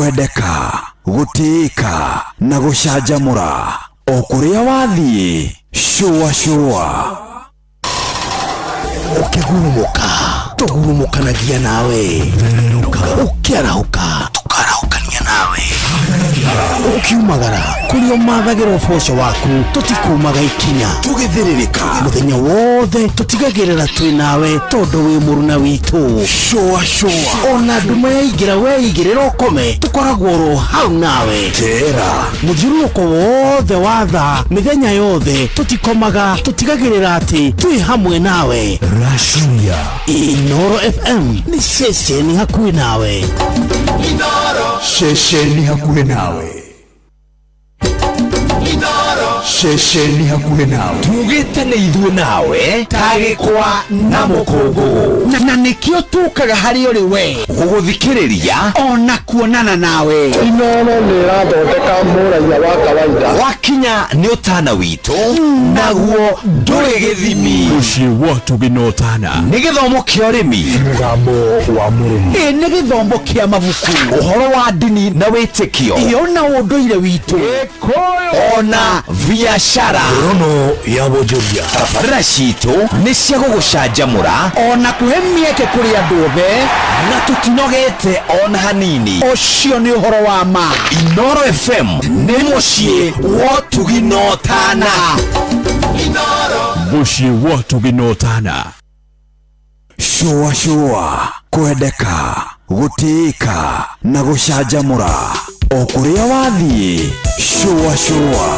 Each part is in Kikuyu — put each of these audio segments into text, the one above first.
Kwendeka, gũtĩĩka na gũcanjamũra o kũrĩa wathiĩ. Cũa cũa. Ũkĩgurumũka tũgurumũkanagia nawe, ũkĩarahũka tũkarahũkania nawe, ũkiumagara kũrĩa ũmathagĩra ũboco waku tũtikumaga ikinya, tũgĩthĩrĩrĩka mũthenya wothe tũtigagĩrĩra twĩ nawe tondũ wĩ mũruna witũ. Cũa cũa. Ona nduma yaingĩra weigĩrĩra ũkome tũkoragwo oro hau nawe. Tera. Mũthiũrũrũko wothe wa thaa mĩthenya yothe tũtikomaga, tũtigagĩrĩra atĩ twĩ hamwe nawe. Racuria. Inoro FM nĩ ceceni hakuhĩ nawe. Ceceni hakuhĩ nawe. Ceceni hakuhĩ nawe. Tugĩte nĩ ithuĩ nawe ta gĩkwa na mũkũngũgũ, na nĩkĩo tũkaga harĩ ũrĩ we gũgũthikĩrĩria ona kuonana nawe. Inoro nĩ ĩrathondeka mũraiya wa kawaida. Wakinya nĩ ũtana witũ, naguo ndũrĩ gĩthimi. Mũciĩ wa ũtugi na ũtana. Nĩ gĩthomo kĩa ũrĩmi. Mũgambo wa mũrĩmi. Ĩ nĩ gĩthomo kĩa mabuku. Ũhoro wa ndini na wĩtĩkio. Ĩ ona ũndũire witũ. Ona biacara. Rono ya wonjoria. Tabarĩra citũ nĩ cia gũgũcanjamũra ona kũhe mĩeke kũrĩ andũ othe, na tũtinogete ona hanini. Ũcio nĩ ũhoro wa ma. Inoro FM nĩ mũciĩ wa ũtugi na ũtana. Mũciĩ wa ũtugi na ũtana. Cũa cũa. Kwendeka, gũtĩĩka na gũcanjamũra o kũrĩa wathiĩ. Cũa cũa.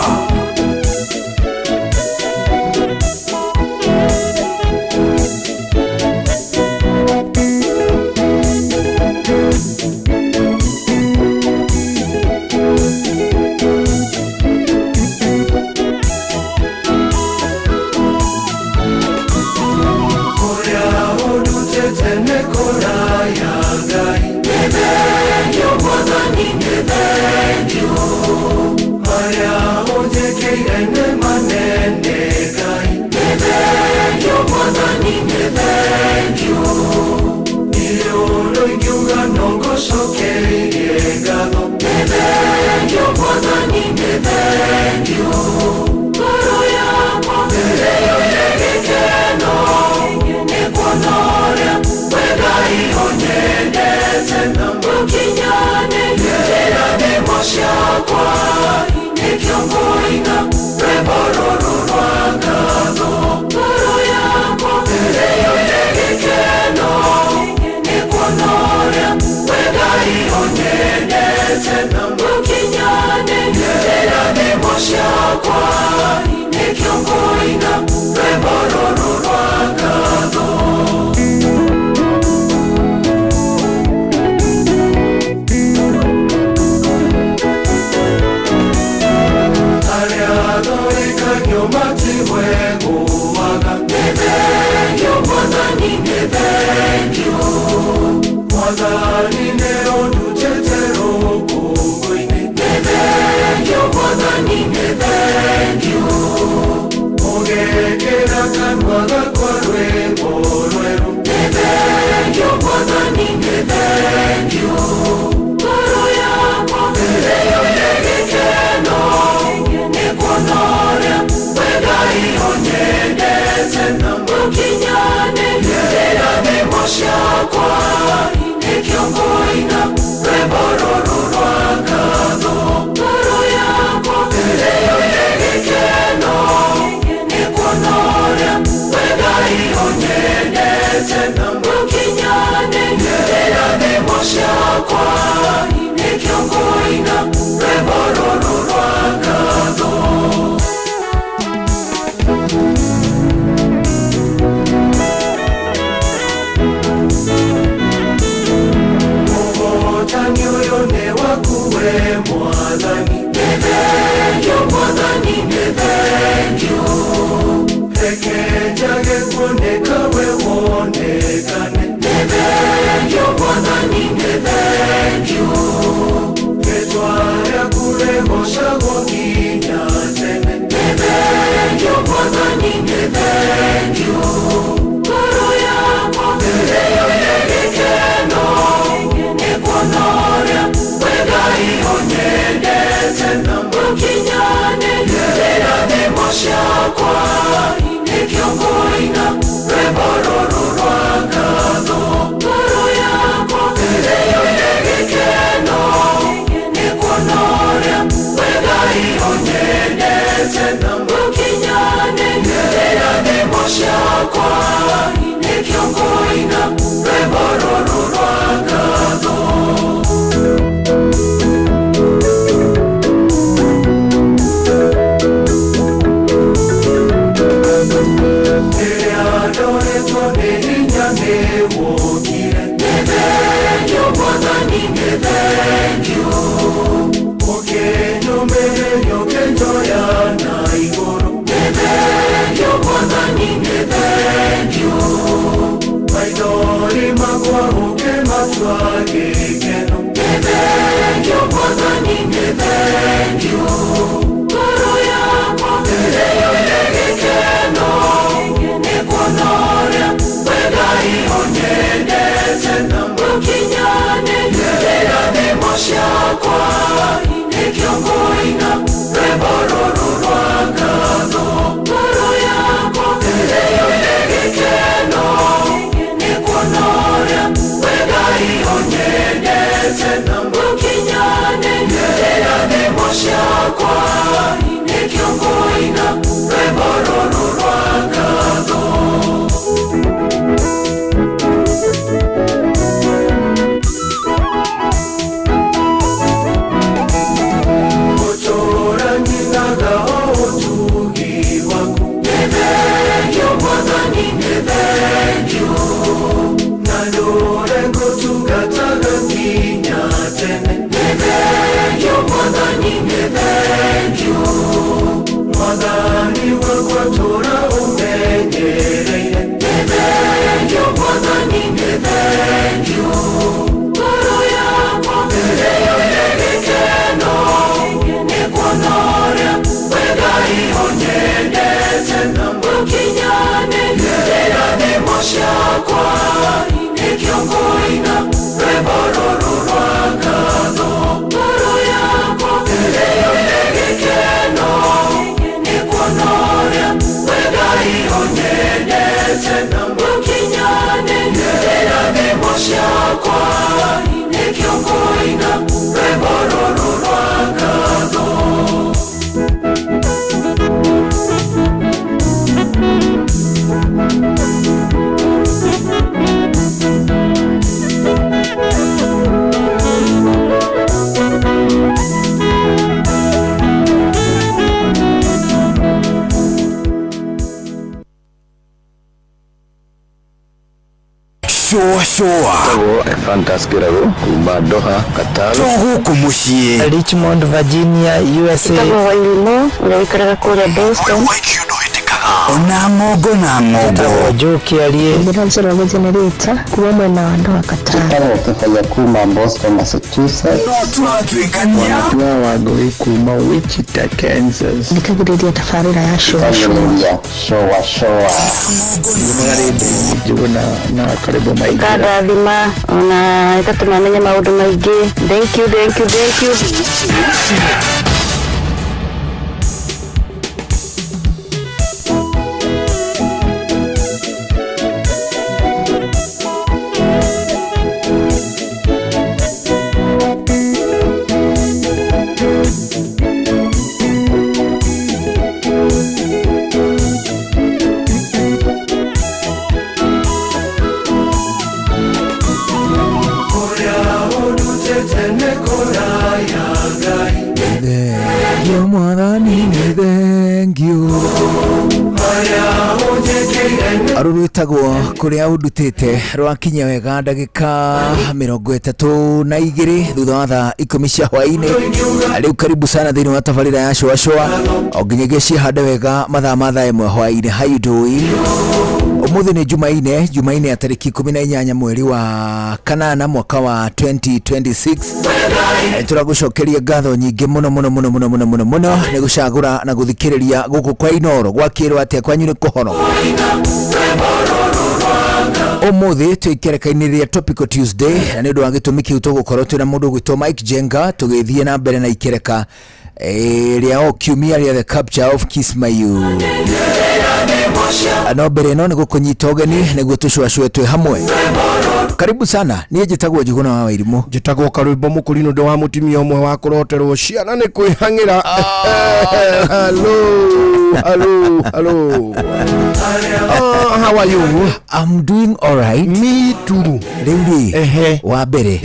Shũa shũa. Fantas Kirago kuma Doha, Qatar. To gũkũ mũciĩ. Richmond, Virginia, USA. Njĩtagwo Wairimu ũrĩa ũikaraga kũrĩa Boston. Ona ng'ongo na ng'ongo. Joe Kiarie. Njĩra Njoroge Generator kuma mwena wa Doha Qatar. Njĩtagwo Kĩbaya kuma Boston, Massachusetts. No tũratuĩkania. Wa Wangũi kuma Wichita, Kansas. Thikagĩrĩria tabarĩra ya Shũa Shũa. Thikagĩrĩria Shũa Shũa. Njuguna na karibu maingĩra. Ĩkandathima ona ĩgatũma menye maũndũ maingĩ. Thank you, thank you, thank you. Thengiũ mwathani nĩ thengiũ. Rũrũ rwĩtagwo kũrĩa ũndutĩte rwakinya wega ndagĩka 32 thutha wa thaa 10 cia hwaĩ-inĩ. Rĩu karibu sana thĩinĩ wa tabarĩra ya Shũa Shũa o nginyagia ciĩhande wega mathaa ma thaa 1 hwaĩ-inĩ. How you doing? Ũmũthĩ nĩ Jumaine, Jumaine ya tarĩki 18 mweri wa kanana mwaka wa 2026. Tũragũcokeria ngatho nyingĩ mũno mũno mũno mũno mũno mũno mũno nĩ gũcagũra na gũthikĩrĩria gũkũ kwa Inoro. Gwakĩrwo atĩa kwanyu nĩ kũhoro? Ũmũthĩ twĩ ikereka-inĩ rĩa Topical Tuesday na nĩ ũndũ wa gĩtũmi kĩu tũgũkorwo twĩna mũndũ ũgwĩtwo Mike Jenga tũgĩthiĩ na mbere na ikereka rĩa o kiumia rĩa The Capture of Kismayu. No mbere ĩno nĩ gũkũnyita ũgeni nĩguo tũcũacũe twĩ hamwe. Karibu sana, niĩ njĩtagwo Njuguna wa Wairimũ. Njĩtagwo Karwĩmbo Mũkũrinũ, ndĩ wa mũtumia ũmwe wa kũroterwo ciana nĩ kwĩhang'ĩra. Hello, hello, hello. How are you? I'm doing all right. Me too. Rĩu rĩ, Ehe. wa mbere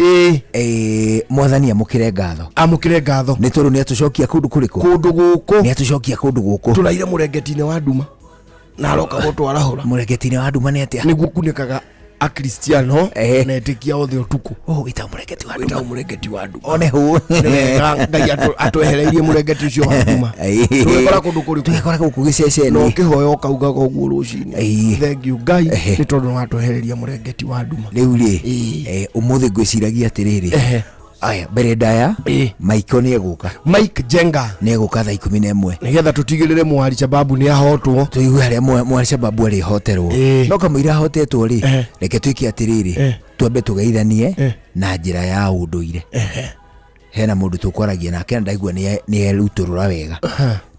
Ĩĩ. Mwathani amũkĩre ngatho. Amũkĩre ngatho. Nĩ tondũ nĩ atũcokia kũndũ kũrĩkũ? Kũndũ gũkũ. Nĩ atũcokia kũndũ gũkũ. Tũraire mũrengeti-inĩ wa nduma na aroka gũtwarahũra. Mũrengeti-inĩ wa nduma nĩ atĩa? Nĩguo kunĩkaga Akristiano Ehe. na etĩkia othe ũtukũ. Oh, wĩtagwo mũrengeti wa Wĩtagwo nduma. mũrengeti wa nduma. One hũ. Nĩ wega Ngai atwehereirie mũrengeti ũcio wa nduma. Tũgĩkora kũndũ kũrĩkũ? Tũgĩkora gũkũ gĩceceni. Na ũkĩhoya ũkaugaga ũguo rũcinĩ. Ĩĩ. Thank you Ngai Ehe. nĩ tondũ nĩwatwehereria mũrengeti wa nduma. Rĩu rĩ, Ĩĩ. ũmũthĩ ngwĩciragia atĩrĩrĩ. Ehe. Aya, mbere ndaya, Ĩĩ. Maiko nĩ egũka. Mike Jenga. Nĩ egũka thaa 11. Nĩgetha tũtigĩrĩre Mwari Shababu nĩ ahotwo. Tũigue harĩa Mwari Shababu arĩhoterwo. Ĩĩ. No kamũira ahotetwo rĩ, Ehe. reke twĩke atĩrĩrĩ, Eh. twambe tũgeithanie Eh. na njĩra ya ũndũire. Hena mũndũ tũkwaragia nake na ndaigua nĩ erutũrũra wega.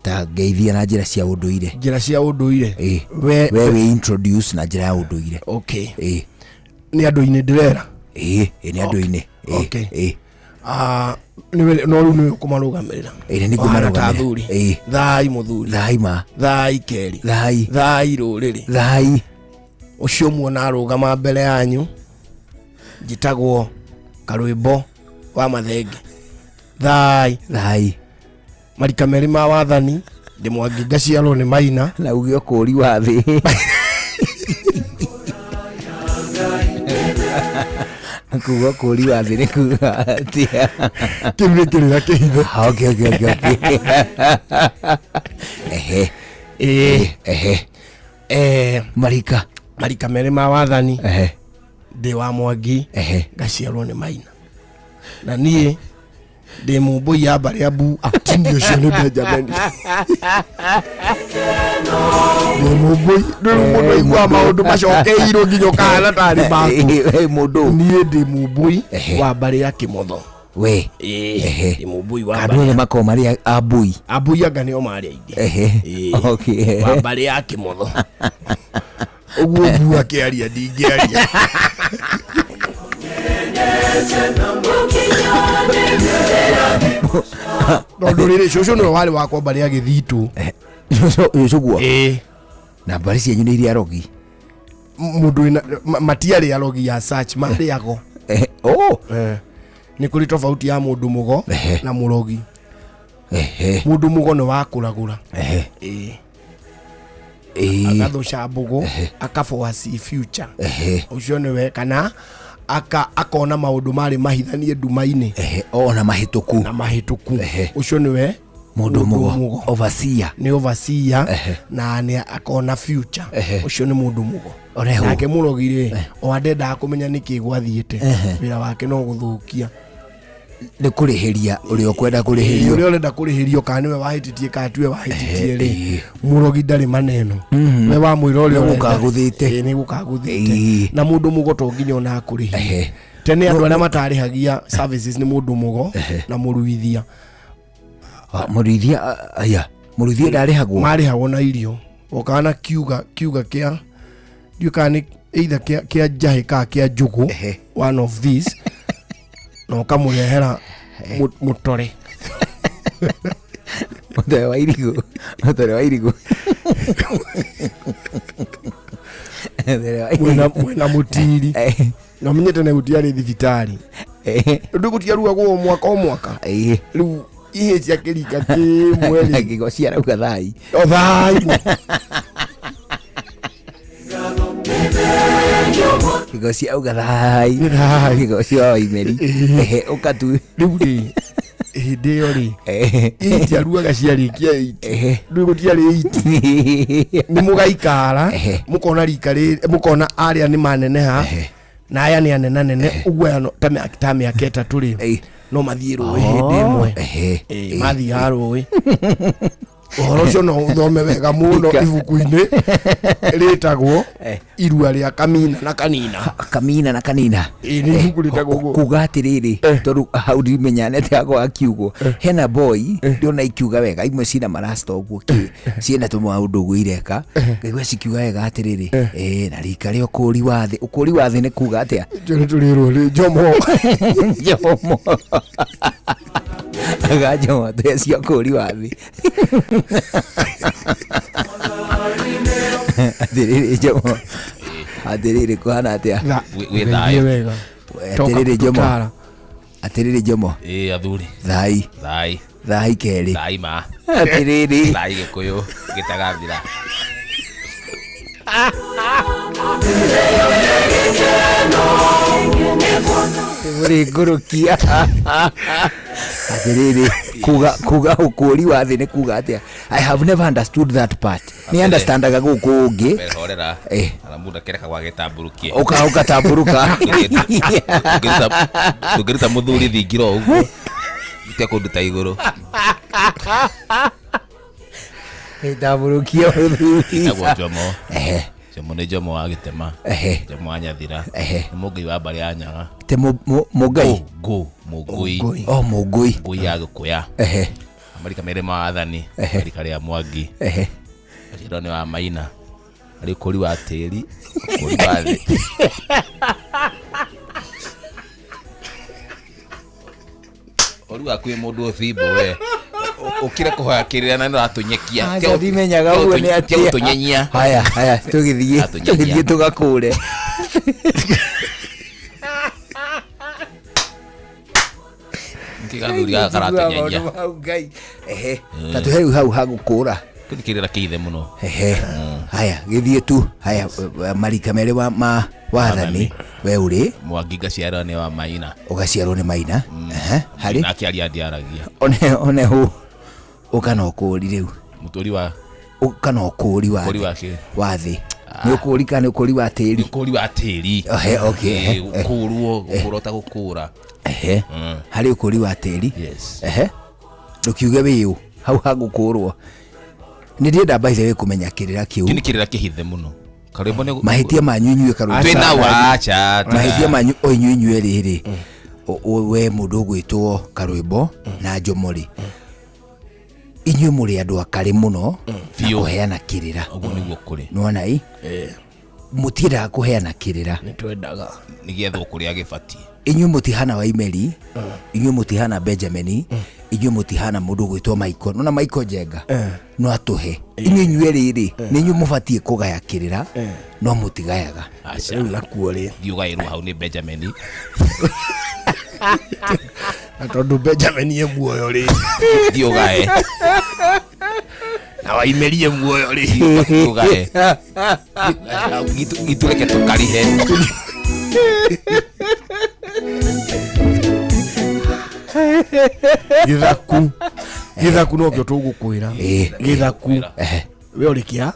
Ta ngeithia na njĩra cia ũndũire. Njĩra cia ũndũire. Ĩĩ. We, We wĩ introduce na njĩra ya ũndũire. Okay. Ĩĩ. Nĩ andũ-inĩ ndĩrera. Ĩĩ, ĩĩ nĩ andũ-inĩ. Ĩĩ, Okay. ĩĩ. Ah, nĩwe no rĩu nĩwe ũkũmarũgamĩrĩra. Ĩĩ, nĩ Ũhana ta ngũmarũgamĩrĩra. athuri. Ĩĩ. Thai mũthuri. Thai ma. Thai kerĩ. Thai. Thai rũrĩrĩ. Thai. Ũcio muona arũgama mbere yanyu njĩtagwo Karwĩmbo wa Mathenge. Thai. Thai. Marika merĩ ma wathani ndĩ Mwangi ngaciarwo nĩ Maina. Na uge ũkũũri wa thĩ. Kuga ũkũũri wa thĩ nĩ kuga atĩa? Kĩu nĩ kĩrĩra kĩhithe. Okay, okay, okay, okay. Ehe. Ĩĩ. Ehe. Marika. Marika merĩ ma wathani. Ehe. Ndĩ wa Mwangi. Ehe. Ngaciarwo nĩ Maina. Na niĩ ndĩ mũmbũi ya mbarĩ ya bu atini ũcio nĩ Benjamin. Ndĩ mũmbũi rĩu mũndũ aiguaga maũndũ macokeirwo nginya ũkahana tarĩ maku. Mũndũ. Niĩ ndĩ mũmbũi Ehe. wa mbarĩ ya Kĩmotho. We. Ĩĩ. Ehe. Ndĩ mũmbũi wa Andũ mbarĩ othe ya makoragwo marĩ ambũi. Ambũi anga nĩo marĩ aingĩ. Ehe. Ĩĩ. Okay. Wa mbarĩ ya Kĩmotho. Ũguo mbu akĩaria ndingĩaria. Tondũ rĩrĩ cũcũ nĩwe warĩ wakwa mbarĩ ya Gĩthitũ. Cũcũ guo? Ĩĩ. Na mbarĩ cianyu nĩ iria arogi? Mũndũ wĩna matiarĩ arogi ya search marĩago. Ehe. Oh. Nĩ kũrĩ tofauti ya mũndũ mũgo Ehe. na mũrogi. Ehe. Mũndũ mũgo nĩ wa kũragũra. Ehe. Ĩĩ. Ĩĩ. Agathũca mbũgũ akaforesee future. Ehe. Ũcio nĩwe kana akona maũndũ marĩ mahithanie nduma-inĩ. Ehe. Ona mahĩtũku. Na mahĩtũku. Ehe. Ũcio nĩwe Mũndũ mũgo. Overseer. Nĩ overseer Ehe. na nĩ akona future. Ehe. Ũcio nĩ mũndũ mũgo. Oreho. Nake mũrogi rĩ, o ndendaga kũmenya nĩkĩ gwathiĩte. Ehe. Wĩra wake no gũthũkia. Nĩ kũrĩhĩria ũrĩa ũkwenda kũrĩhĩrio. Ũrĩa ũrenda kũrĩhĩrio kana nĩwe wahĩtĩtie kana tiwe wahĩtĩtie rĩ, mũrogi ndarĩ maneno. We wamwĩra ũrĩa Nĩ ũrenda. gũkagũthĩte. Ĩĩ, nĩ gũkagũthĩte. Ĩĩ. Na mũndũ mũgo to nginya ona akũrĩhie. Ehe. Tene andũ arĩa matarĩhagia services nĩ mũndũ mũgo na mũruithia. Mũruithia, aya, mũruithia ndarĩhagwo? Marĩhagwo na irio. Okaga na kiuga kĩa, ndiũĩ kana nĩ either kĩa njahĩ kana kĩa njũgũ, Ehe. one of these, na ũkamũrehera mũtore. Mũtore wa irigũ. Mũtore wa irigũ. Mũtore wa irigũ. Mwĩna mũtiri. Ehe. Na ũmenye tene gũtiarĩ thibitarĩ. Ehe. Rĩu gũtiarugagwo o mwaka o mwaka. Ĩĩ. Rĩu ihĩ cia kĩrika kĩmwe rĩ. Gĩko ciarauga thai. O thai. Gĩko ciauga thai. Thai. Gĩko cia waimeri. Ehe, ũkatu. Rĩu rĩ, hĩndĩ ĩyo rĩ, Ehe. ihĩ ciaruaga ciarĩkia 8. Ehe. Rĩu gũtiarĩ 8. Nĩ mũgaikara, Ehe. mũkona rika rĩrĩ, mũkona arĩa nĩ maneneha. Ehe. Na aya nĩ anenanene, ũguo aya ta mĩaka 3 rĩ, Ĩĩ. no mathiĩ rũĩ hĩndĩ ĩmwe. Ehe. Ĩĩ, mathiaga rũĩ. Ũhoro ũcio no ũthome wega mũno ibuku-inĩ rĩtagwo Irua rĩa Kamina na Kanina. Kamina na Kanina. Ĩĩ, nĩ ibuku rĩtagwo ũguo. Kuga atĩrĩrĩ, tondũ hau ndimenyane atĩ hakwa kiugo. Hena boy ndĩrona ikiuga wega, imwe cina marasta ũguo kĩ, ciĩna tũmaũndũ ũguo ireka. Ngaigua cikiuga wega atĩrĩrĩ, na rika rĩa ũkũũri wa thĩ. Ũkũũri wa thĩ nĩ kuga atĩa? Njũ nĩ tũrĩrwo nĩ Njomo. Njomo. Aga Njomo twĩ cia ũkũũri wa thĩ. Atĩrĩrĩ Njomo. Atĩrĩrĩ kũhana atĩa? Wĩ thayũ. Wega. Atĩrĩrĩ Njomo. Tũtara. Atĩrĩrĩ Njomo. Ĩĩ athuri. Thai. Thai. Thai kerĩ. Thai ma. Atĩrĩrĩ. Thai Gĩkũyũ gĩtagathira. Mũrĩ ngũrũkia. Atĩrĩrĩ, kuga ũkũũri wa thĩ nĩ kuga atĩa? I have never understood that part. Nĩ understandaga gũkũ ũngĩ. Mbere horera. Eh. Ana mundu akereka gwagĩtambũrũkie. Ũka ũgatambũrũka. Ndũngĩruta mũthuri thingira o ũguo. Tia kũnduta igũrũ. Gĩtambũrũkia mũthuri. Ĩtagwo Njomo. Ehe. Njomo nĩ Njomo wa Gĩtema. Ehe. Njomo wa Nyathira. Ehe. Nĩ mũngũi wa mbarĩ ya Nyaga. Te mũngai. Ngũ, mũngũi. Oh, mũngũi. Ngũi ya Gĩkũya. Ehe. Marika merĩ ma wathani. Ehe. Marika rĩa Mwangi. Ehe. Aciarwo nĩ wa Maina. Arĩ ũkũri wa tĩri, ũkũri wa thĩ. Ũru waku wĩ mũndũ ũthimbo we. Ũkire kũhoya kĩrĩra na nĩ ũratũnyekia. Aca ndimenyaga ũguo nĩ Tiga atĩa. gũtũnyenyia. Haya, haya, tũgĩthiĩ, Atũnyenyia. tũgĩthiĩ tũgakũre. Nĩkĩ gathuri gaka karatũnyenyia? Maũndũ mau Ngai. Ehe. Ta tũhe rĩu hau ha gũkũra. Kĩu nĩ kĩrĩra kĩithe mũno. Ehe. Haya, gĩthiĩ tu. Haya, marika merĩ wa ma wathani. We ũrĩ Mwangi ngaciarwo nĩ wa Maina. ũgaciarwo nĩ Maina. Ehe. Harĩ Nake aria ndiaragia. one hũ ũka na ũkũũri rĩu. Mũtũri wa Ũka na ũkũũri wa ũkũũri thĩ. wa kĩ? Wa thĩ. Nĩ ũkũũri kana nĩ ũkũũri wa tĩri? Ũkũũri wa tĩri. Ehe, okay, ehe, Ĩĩ, gũkũũrwo, gũkũũra ũtagũkũũra. Ehe. Harĩ ũkũũri wa tĩri. Yes. Ehe. Ndũkiuge wĩũ hau hagũkũũrwo. Nĩ ndĩrenda by the way kũmenya kĩrĩra kĩu. Kĩu nĩ kĩrĩra kĩhithe mũno. Karwĩmbo nĩ Mahĩtia manyu inyuĩ karũgamo. Twĩ nau acha. Mahĩtia manyu o inyuĩ inyuĩ rĩ we mũndũ ũgwĩtwo Karwĩmbo na Njomo rĩ, inyuĩ mũrĩ andũ akarĩ mũno na Biũ. kũheana kĩrĩra. Ũguo nĩguo kũrĩ. Nĩwona ĩ? Mũtiendaga kũheana kĩrĩra. Nĩ twendaga. Nĩgethwo kũrĩa gĩbatiĩ. Inyuĩ mũtihana Waimeri, inyuĩ mũtihana Benjamin, inyuĩ mũtihana mũndũ ũgwĩtwo Michael. Nona Michael Njenga no atũhe. Inyuĩ inyuĩ rĩrĩ nĩ inyuĩ mũbatiĩ kũgaya kĩrĩra no mũtigayaga. Aca. Rĩu nakuo rĩ. Thiĩ ũgaĩrwo hau nĩ Benjamin. Na tondũ Benjamin e muoyo rĩ. Thiĩ ũgae. Na Waimeri e muoyo rĩ. Thiĩ ũgae. Gitũreke tũkarihe. Gĩthaku. Gĩthaku nokĩo tũgũkwĩra. Ĩĩ. Gĩthaku. Ehe. We ũrĩ kĩa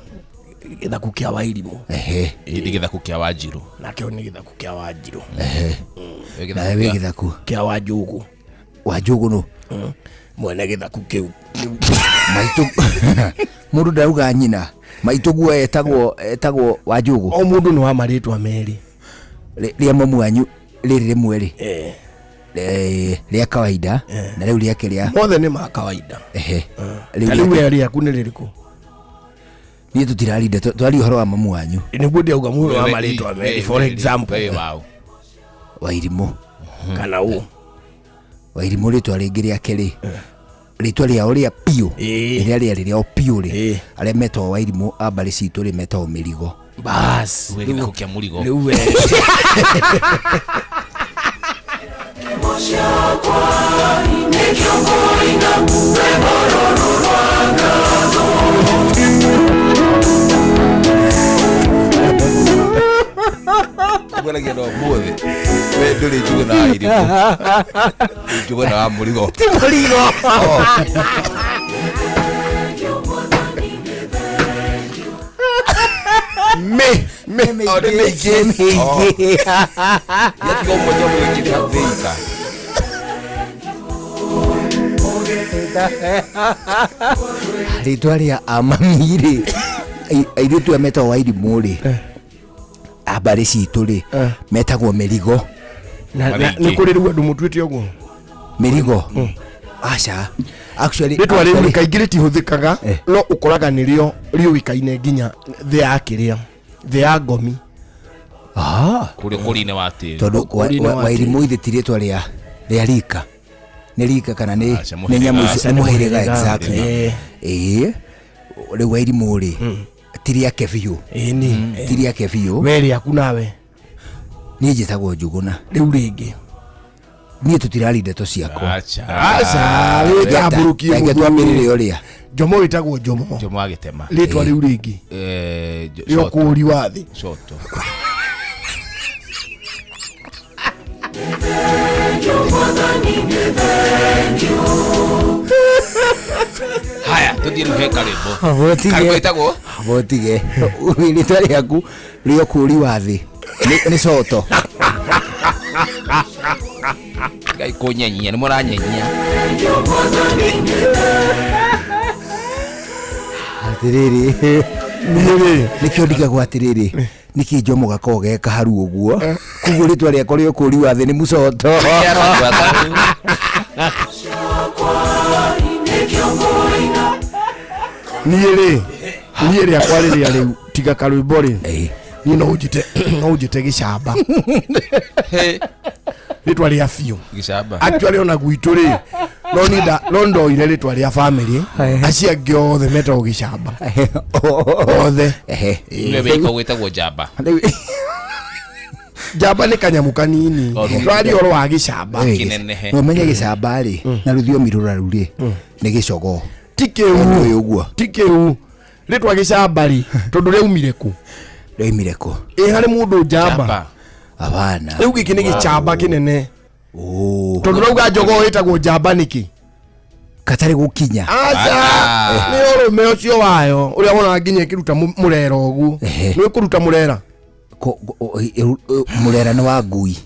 gĩthaku kĩa Wairimũ. Ehe. Nĩ gĩthaku kĩa Wanjirũ. Nakĩo nĩ gĩthaku kĩa Wanjirũ. Ehe. Wĩ gĩthaku Nawe wĩ kĩa- gĩthaku Kĩa Wanjũgũ. Wanjũgũ nũ? Mwene gĩthaku kĩu. Maitũ mũndũ ndarauga nyina. Maitũ guo etagwo Wanjũgũ. O mũndũ nĩ wa marĩtwa merĩ. Rĩa mamu wanyu rĩrĩ rĩmwe rĩ. Eh. Rĩa kawaida na rĩu rĩake rĩa Mothe nĩ ma kawaida. Ehe. Ta Rĩu rĩu rĩake- we rĩaku nĩ rĩrĩkũ? Niĩ tũtirarinda twaria ũhoro wa mamu wanyu. Nĩguo ndĩrauga mũndũ wa We- marĩtwa we- merĩ for we- example. we waũ. Wairimũ. Kana ũ. Wairimũ rĩtwa rĩngĩ rĩake rĩ. Rĩtwa rĩao rĩa piũ. Ĩĩ. Rĩrĩa rĩarĩ rĩao piũ rĩ. Ĩĩ. Arĩa metagwo Wairimũ a mbarĩ citũ rĩ metagwo Mĩrigo. Bas. We gĩthaku kĩa mũrigo. Rĩu we. Ngwaragia na ũmũthĩ. We ndũrĩ Njuguna wa Irimũ. Njuguna wa mũrigo. Ti mũrigo. Me. O, nĩ mĩingĩ. Mĩingĩ. Gĩatiga ũmwe tondũ wĩkĩre hau thĩika. Rĩtwa rĩa amami rĩ airĩtu aya metagwo Wairimũ rĩ a mbarĩ citũ rĩ metagwo Mĩrigo. Na Marĩ nĩ kũrĩ rĩu andũ mũtuĩte ũguo. Mĩrigo. Aca. Actually Rĩtwa rĩu actually- kaingĩ rĩtihũthĩkaga Eh. no ũkoraga nĩrĩo rĩũĩkaine nginya thĩ ya kĩrĩa thĩ ya ngomi. Ah. Kũrĩa ũkũri-inĩ wa tĩri. Tondũ Ũkũri-inĩ wa Wairimũ ithe ti rĩtwa rĩa rika. Nĩ rika kana nĩ Aca, nĩ nyamũ mũhĩrĩga. icio Aca, nĩ mũhĩrĩga mũhĩrĩga. exactly. Eh. Ĩĩ. Rĩu Wairimũ rĩ ti rĩake biũ. Ĩni. Ti rĩake biũ. We rĩaku nawe Niĩ njĩtagwo Njuguna. rĩu rĩngĩ. Niĩ tũtirari ndeto ciakwa. Acha. Aca, wĩtambũrũkie Reke mũthuri. twambĩrĩre ũrĩa. Njomo wĩtagwo Njomo. Njomo agĩtema. Rĩtwa rĩu rĩngĩ rĩa Shoto. ũkũũri wa thĩ. Shoto. Haya, tũthiĩ rĩu he karwĩmbo. Karwĩmbo ĩtagwo Botige. Rĩtwa rĩaku rĩa ũkũũri wa thĩ nĩ coto. Ngai kũnyenyia, nĩ mũranyenyia. Atĩrĩrĩ. Niĩ rĩ, Nĩkĩo ndigagwo atĩrĩrĩ, nĩkĩ Njomo gakoragwo ge kaharu ũguo, koguo rĩtwa rĩakwa rĩa ũkũũri wa thĩ nĩ mũcoto. Niĩ rĩ, niĩ rĩakwa rĩrĩa rĩu tiga karwĩmbo rĩ, niĩ no ũnjĩte no ũnjĩte gĩcamba. Rĩtwa rĩa biũ. Gĩcamba. Actually ona gwitũ rĩ, no niĩ no ndoire rĩtwa rĩa family, acio angĩ othe metagwo gĩcamba. Othe. Nĩwe wĩka gwĩtagwo njamba. Njamba nĩ kanyamũ kanini. Oh, Tũraria ũhoro wa gĩcamba. Kĩnenehe. No ũmenye gĩcamba rĩ, na rũthiomi rũraru rĩ, nĩ gĩcogoo. Ti kĩu. Ũyũ ũguo. Ti kĩu. Rĩtwa gĩcamba rĩ, tondũ rĩaumire kũ? Rĩoimire kũ? Ĩ harĩ mũndũ njamba. Njamba. Abana. Rĩu gĩkĩ nĩ gĩcamba kĩnene. Oh. Tondũ rauga njogoo ĩtagwo njamba nĩkĩ? Katarĩ gũkinya. Aca, Ah. nĩ ũrũme ũcio wayo ũrĩa wonaga nginya ĩkĩruta mũrera ũguo. Ehe. Nĩ ũkũruta mũrera? Mũrera nĩ wa ngui.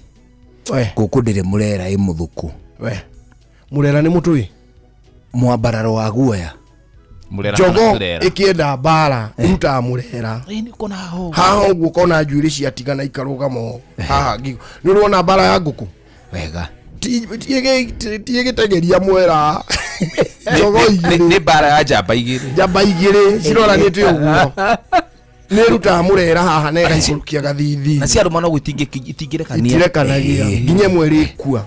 We, Gũkũ ndĩrĩ mũrera ĩ mũthũku. we. Mũrera nĩ mũtũĩ. Mwambararo wa guoya. Mũrera kana Njogoo tũrera. ĩkĩenda mbara ĩrutaga mũrera. Ĩ, nĩ ũkona haha ũguo. Haha ũguo ũkona njuĩrĩ ciatigana ikarũgama ũũ. Haha ngingo. Nĩ ũrona mbara ya ngũkũ? Wega. Ti ĩgĩtegeria mwera. Njogoo igĩrĩ. Nĩ mbara ya njamba igĩrĩ. Njamba igĩrĩ ciroranĩte ũguo. Nĩ ĩrutaga mũrera haha na ĩgaikũrũkia gathithi. Na ciarũma no itingĩrekania. Itirekanagia nginya ĩmwe ĩrĩkua.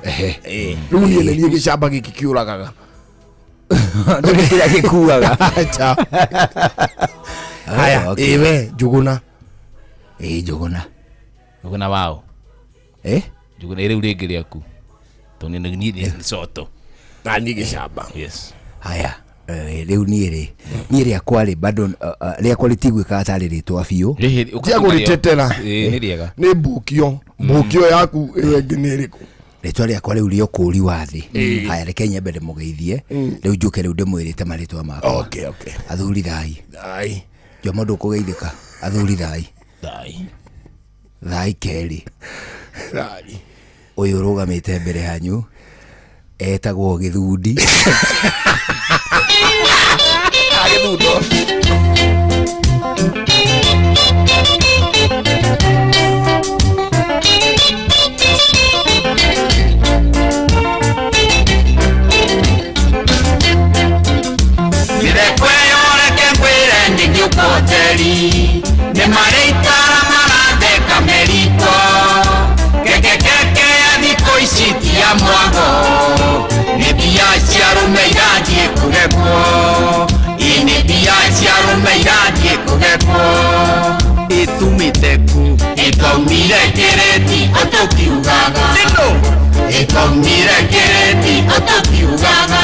Rĩu niĩ nĩ niĩ gĩcamba gĩkĩ kĩũragaga. Ndũrĩ kĩrĩa gĩkuaga. Acha. Haya, Okay. ĩ we Njũgũna. Ĩ Njũgũna. Njũgũna wao. Eh? Njũgũna rĩu rĩngĩ rĩaku. Tondũ niĩ nĩ coto. Na niĩ gĩcamba. Yes. Haya. Rĩu niĩ rĩ, niĩ rĩakwa rĩ bado rĩakwa rĩtiguĩkaga tarĩ rĩtwa biũ. Tiga kũrĩtetera. Ĩ, nĩ rĩega. Nĩ mbũkio. Mbũkio yaku ĩyo ĩngĩ nĩ ĩrĩkũ? Rĩtwa rĩakwa rĩu rĩa ũkũũri wa thĩ. Haya, reke nyambe ndĩmũgeithie. Rĩu njũke rĩu ndĩmwĩrĩte marĩtwa makwa. Okay, okay. Athuri thai. Ai. Njomo ndũkũgeithĩka. Athuri thai. Thai. Thai kerĩ. Thai. Ũyũ ũrũgamĩte mbere yanyu etagwo Gĩthundi. Gĩthundo. Mĩthekweyoreke ngwĩre nĩngĩũkoteri nĩ marĩ itara maratheka merito kekekeke ya thikũ ici ti ya mwago nĩ mbia cia arũme irathiĩ kũgekwo ĩ nĩ mbia cia arũme irathiĩ kũgekwo ĩtumĩte kũ ĩtwaumire kĩrĩti ũtũkiugaga ĩtwaumire kĩrĩti ũtũkiugaga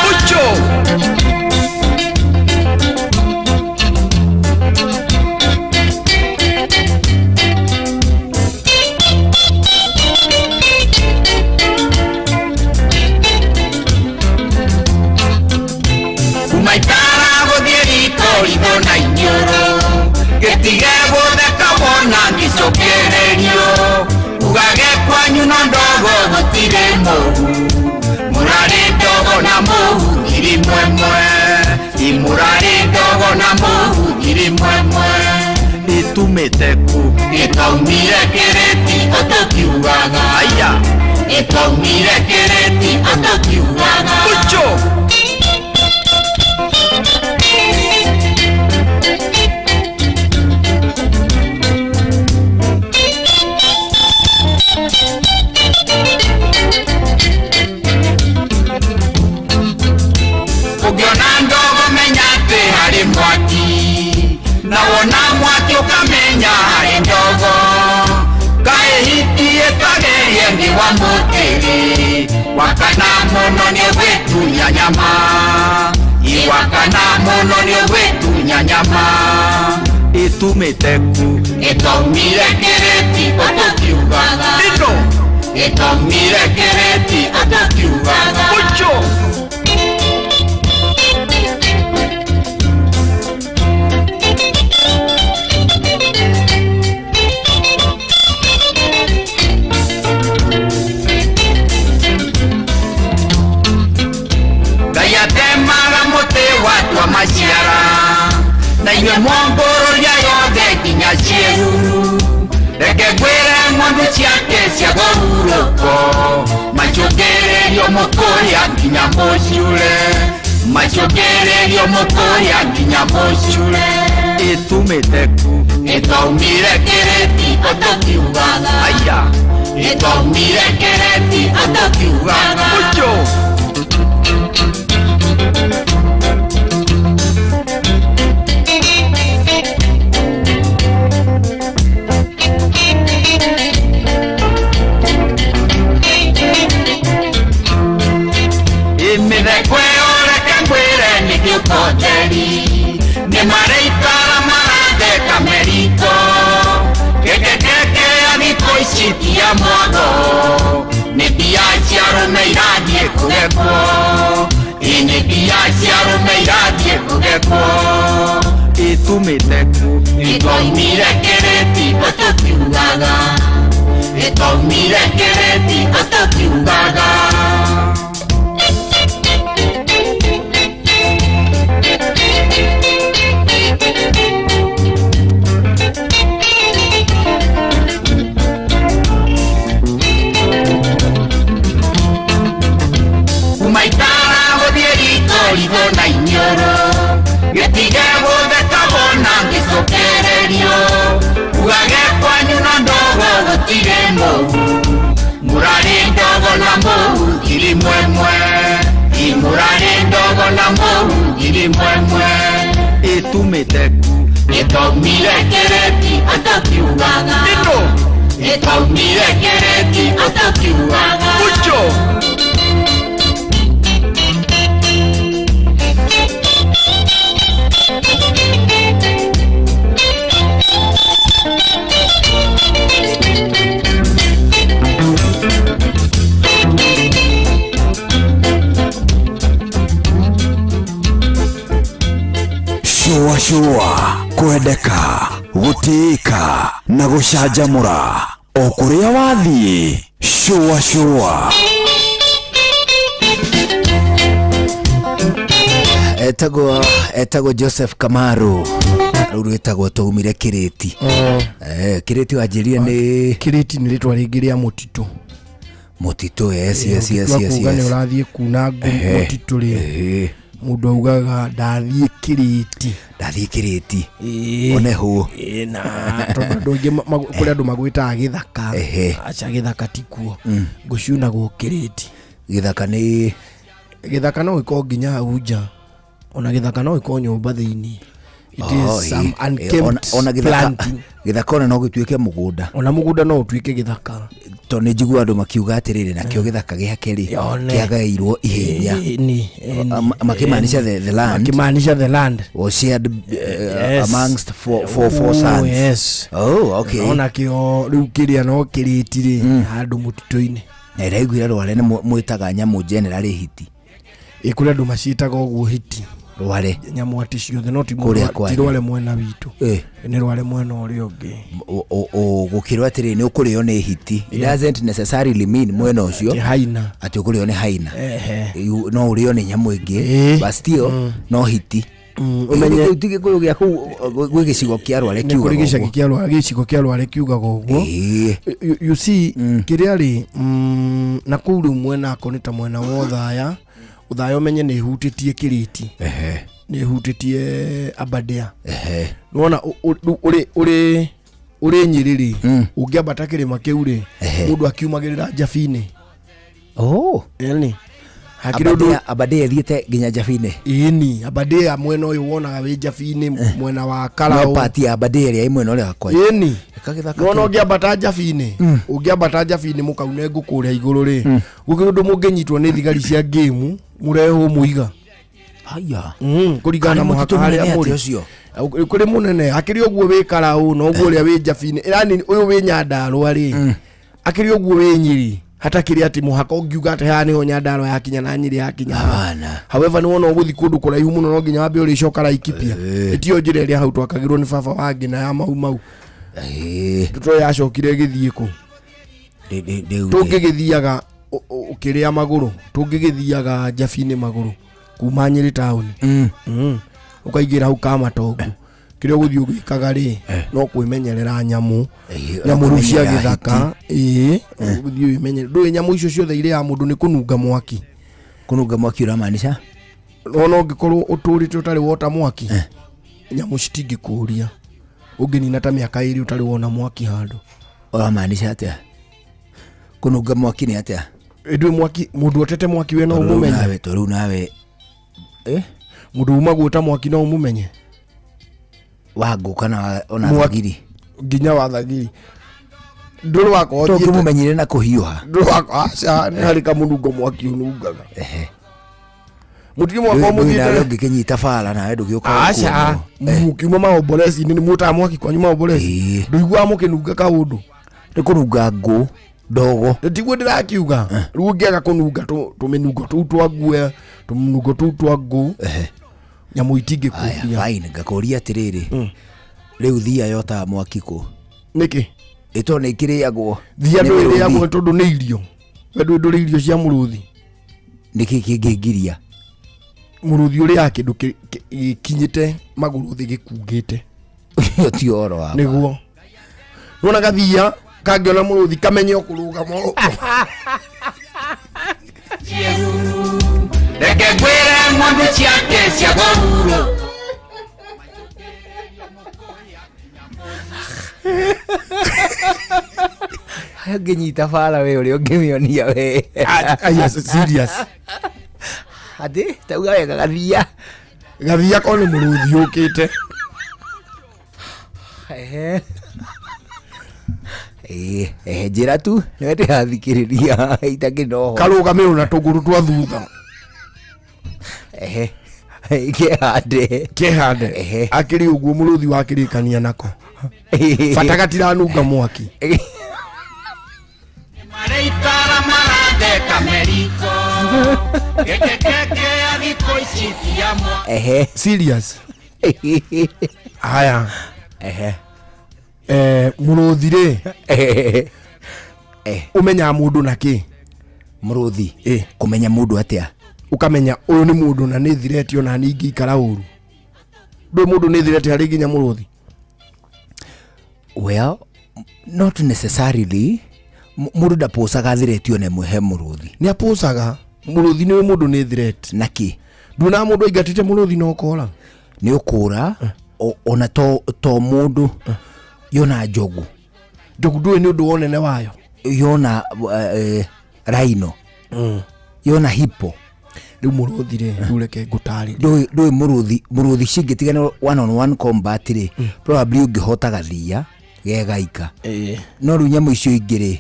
Kumaitara gũthiĩ riko ritho na iniũrũ gĩtige gũtheka wona ngĩcokererio ugage kwanyu na ndogo gũtirĩ mũhu mũrarĩ ndogo na mũhu ngiri mwemwe imũrarĩ ndogo na mũhu ngiri mwemwe ĩtumĩte kũ ĩtwaumire kĩrĩti ũtũkiugaga aya ĩtwaumire kĩrĩti ũtũkiugaga Ũngĩona ndogo menya atĩ harĩ mwaki na wona mwaki ũkamenya harĩ ndogo kaĩ hiti ĩtagerie nĩ wa mũtĩrĩ Wakana mũno nĩ ũgwĩtunya nyama. Iwakana mũno nĩ ũgwĩtunya nyama. Ĩtumĩte ku. Ĩtwaumire kĩrĩti ũtũkiugaga. Ĩno. Ĩtwaumire kĩrĩti ũtũkiugaga. Mũico. Ngai atemaga mũtĩ watua maciara na inyuĩ mwongũrũria yothe nginya ciĩruru. Reke ngwĩre ng'ondu ciake cia kũhurũko macũngĩrĩrio mũkũrĩa nginya mũciure, macũngĩrĩrio mũkũrĩa nginya mũciure. Ĩtumĩte ku. Ĩtwaumire kĩrĩti ũtũkiugaga. Aya. Ĩtwaumire kĩrĩti ũtũkiugaga. Mũico. Mĩtheko ĩyo reke ngwĩre nĩ kĩũkoteri, nĩ maraikara maratheka meriko. Gĩkĩ ya thikũ ici ti ya mwago, nĩ mbia cia arũme irathiĩ kũgekwo. Ĩ nĩ mbia cia arũme irathiĩ kũgekwo. Ĩtumĩte ku. Ĩtwaumire kĩrĩti ũtũkiugaga. Ĩtwaumire kĩrĩti ũtũkiugaga. Kumaikara gũthiĩ riko rigũ na iniũrũ, gĩtige gũtheka wona ngĩcokererio. Ugage kwanyu na ndogo gũtirĩ mũhu, mũrarĩ ndogo na mũhu ngiri mwemwe. Ĩ mũrarĩ ndogo na mũhu ngiri mwemwe. Ĩtumĩte ku. Ĩtwaumire kĩrĩti ũtũkiugaga. Ĩno. Ĩtwaumire kĩrĩti ũtũkiugaga. Mũico. Shua shua kwendeka gũtĩĩka na gũcanjamũra o kũrĩa wathiĩ. Shua shua. Etagwo Joseph Kamaru, rũu rwĩtagwo twaumire kĩrĩti. Kĩrĩti wanjĩrire nĩ Kĩrĩti nĩ rĩtwa rĩngĩ rĩa mũtitũ. Mũtitũ, yes, yes, yes, Ũngĩtua yes, kuga nĩ yes. ũrathiĩ kuna ngũ mũtitũ rĩ, mũndũ augaga ndathiĩ kĩrĩti. Ndathiĩ kĩrĩti. One hũ. Ĩĩ, na tondũ andũ aingĩ kũrĩ andũ magwĩtaga gĩthaka. Aca, gĩthaka ti kuo. Ngũ ciunagwo kĩrĩti. Gĩthaka nĩ gĩthaka no gĩkorwo nginya hau nja, ona gĩthaka no gĩkorwo nyũmba thĩinĩ. It Oh, is some unkempt ona gĩthaka planting. Gĩthaka ona no gĩtuĩke mũgũnda. Ona mũgũnda no ũtuĩke gĩthaka. Tondũ nĩ njiguaga andũ makiuga atĩrĩrĩ, nakĩo gĩthaka gĩake rĩ Yone. kĩagaĩirwo ihenya. Ĩni, ĩni, Makĩmaanisha ĩni. the land. Makĩmaanisha the land. Was shared, Yes. amongst four Oh, sons. yes. Oh, okay. Ona kĩo rĩu kĩrĩa no kĩrĩti rĩ handũ mũtitũ-inĩ. Na ĩraiguire rware nĩ mwĩtaga nyamũ generally hiti. Ĩ kũrĩ andũ maciĩtaga ũguo hiti. Rware. Nyamũ atĩ ciothe no ti Kũrĩa ti kwanyu. rware mwena witũ. Nĩ rware mwena ũrĩa ũngĩ. Gũkĩrwo atĩrĩ nĩ ũkũrĩo nĩ hiti. It doesn't necessarily mean mwena ũcio Atĩ haina. Atĩ ũkũrĩo nĩ haina. Ehe. No ũrĩo nĩ nyamũ ĩngĩ. But still no hiti. Ũmenye Kĩu ti Gĩkũyũ gĩa kũu gwĩ gĩcigo kĩa Rware nĩ kiugaga kũrĩ gĩcagi ũguo. kĩa Rware, gĩcigo kĩa Rware kiugaga ũguo. You see kĩrĩa rĩ, na kũu rĩu mwena ako nĩ ta mwena wa Othaya. Othaya ũmenye nĩ ĩhutĩtie Kĩrĩti. Nĩ ĩhutĩtie Aberdare. Nĩwona rĩu ũrĩ Nyĩrĩ rĩ, ũngĩambata kĩrĩma kĩu rĩ, mũndũ akiumagĩrĩra Njabi-inĩ. Oh. Yaani, Hakĩrĩ ũndũ Aberdare ĩthiĩte nginya Njabinĩ. Ĩni, Aberdare mwena ũyũ wonaga wĩ Njabinĩ, mwena wa No Karaũ. part ya Aberdare ĩrĩa ĩ mwena ũrĩa wakwa. Ĩni. Ĩkagĩthaka Nona kĩu. ũngĩambata Njabinĩ, ũngĩambata Njabinĩ mũkaune ngũ kũrĩa igũrũ rĩ, gũkĩrĩ ũndũ mũngĩnyitwo nĩ thigari cia ngĩmu mũrehwo mũiga. Haya. Kũringana na Karĩ mũhaka mũtitũ harĩa mũnene mũrĩ. atĩa ũcio? Kũrĩ mũnene, akĩrĩ ũguo wĩ Karaũ na ũguo ũrĩa wĩ Njabinĩ, yani ũyũ wĩ Nyandarũa rĩ, akĩrĩ ũguo wĩ Nyĩrĩ, hatakĩrĩ atĩ mũhaka ũngiuga atĩ haha nĩho Nyandarũa yakinya na Nyĩrĩ yakinya haha. Hapana. However nĩ wona ũgũthiĩ kũndũ kũraihu mũno no nginya wambe ũrĩcoka Laikipia. Ĩtiyo njĩra ĩrĩa hau twakagĩrwo nĩ baba wangĩ na ya Mau Mau. Tũtoĩ yacokire ĩgĩthiĩ kũ. Rĩu rĩ. Tũngĩgĩthiaga ũkĩrĩa magũrũ, tũngĩgĩthiaga Njabinĩ magũrũ kuma Nyĩrĩ taũni. Ũkaingĩra hau Kamatongo. Kĩrĩa ũgũthiĩ ũgĩkaga rĩ, no kwĩmenyerera nyamũ. Nyamũ rĩu cia Kũmenyerera gĩthaka, ĩĩ, ũgũthiĩ wĩmenyerere. Ndũĩ nyamũ icio ciothe irĩaga mũndũ nĩ kũnunga mwaki. Kũnunga mwaki ũramaanisha? Ona ũngĩkorwo ũtũrĩte ũtarĩ wota mwaki, nyamũ citingĩkũria. Ũngĩnina ta mĩaka ĩrĩ ũtarĩ wona mwaki handũ. Ũramaanisha atĩa? Kũnunga mwaki nĩ atĩa? Ĩndũ mwaki, mũndũ otete mwaki we no Tondũ rĩu ũmũmenye. nawe, tondũ rĩu nawe. Mũndũ uma guota mwaki no ũmũmenye. Wa ngũ kana ona Mwaki. thagiri. Nginya wa thagiri. Ndũrĩ wakorwo Tondũ ũthiĩte- ũngĩmũmenyire na kũhiũha. Ndũrĩ wakorwo, aca, nĩ harĩ kamũnungo mwaki ũnungaga. Mũtirĩ mwakorwo Ndũĩ mũthiĩte- nawe ũngĩkĩnyita bara nawe ndũgĩũkaga Aca, kuonwo. mũkiuma maomboreci-inĩ nĩ muotaga mwaki kwanyu maomboreci. Ndũiguaga mũkĩnunga kaũndũ. Nĩ kũnunga ngũ ndogo. Tiguo ndĩrakiuga. Rĩu ũngĩaga kũnunga tũmĩnungo tũu twa nguo, tũmĩnungo tũu twa ngũ, nyamũ itingĩkũria. Aya, fine, ngakũria atĩrĩrĩ. Rĩu thia yotaga mwaki kũ? Nĩkĩ? Ĩto nĩ ikĩrĩagwo. Thia Nĩ ndũ ĩrĩagwo mĩrũthi. tondũ nĩ irio. We ndũĩ ndũrĩ irio cia mũrũthi. Nĩkĩ kĩngĩngiria? Mũrũthi ũrĩaga kĩndũ gĩkinyĩte magũrũ thĩ gĩkungĩte. Ũcio ti ũhoro wa ma. Nĩguo. Nĩwona gathia kangĩona mũrũthi kamenye ũkũrũgama ũũ. Reke ngwĩre ng'ondu ciake cia gũurũ. Ũngĩnyita bara we ũrĩa ũngĩmĩonia we. Aya, serious. Atĩ, tauga wega gathia. Gathia ko nĩ mũrũthi ũkĩte. Ehe. Ĩĩ, njĩra tu nĩwe ndĩrathikĩrĩria itakĩrĩ na ũhoro. Karũgamĩrwo na tũgũrũ twa thutha. Ehe. Kehande. Kehande. Akĩrĩ ũguo mũrũthi wakĩrĩkania nako. Bata gatiranunga mwaki. Mareikara maratheka meriko. Gĩkĩ keke ya thikũ ici ti ya mwa. Ehe. Serious. Haya. Ehe. Mũrũthi rĩ. Ũmenyaga mũndũ na kĩ? Mũrũthi. Kũmenya mũndũ atĩa? Ũkamenya ũyũ nĩ mũndũ na nĩ thireti ona niĩ ingĩikara ũru. Ndũĩ mũndũ nĩ thireti harĩ nginya mũrũthi? Well, not necessarily. Mũndũ ndapocaga thireti ona ĩmwe he mũrũthi. Nĩ apocaga. Mũrũthi nĩ mũndũ nĩ thireti. Na kĩ? Nduonaga mũndũ aingatĩte mũrũthi na ũkora? Nĩ ũkũra, ona to mũndũ yona njogu. Njogu ndũĩ nĩ ũndũ wa ũnene wayo? Yona rhino. Yona hippo. Rĩu mũrũthi rĩ, rĩu reke ngũtarĩrie. Ndũĩ mũrũthi, mũrũthi cingĩtigana one on one combat rĩ, probably ũngĩhota gathia gegaika. No rĩu nyamũ icio ingĩ rĩ,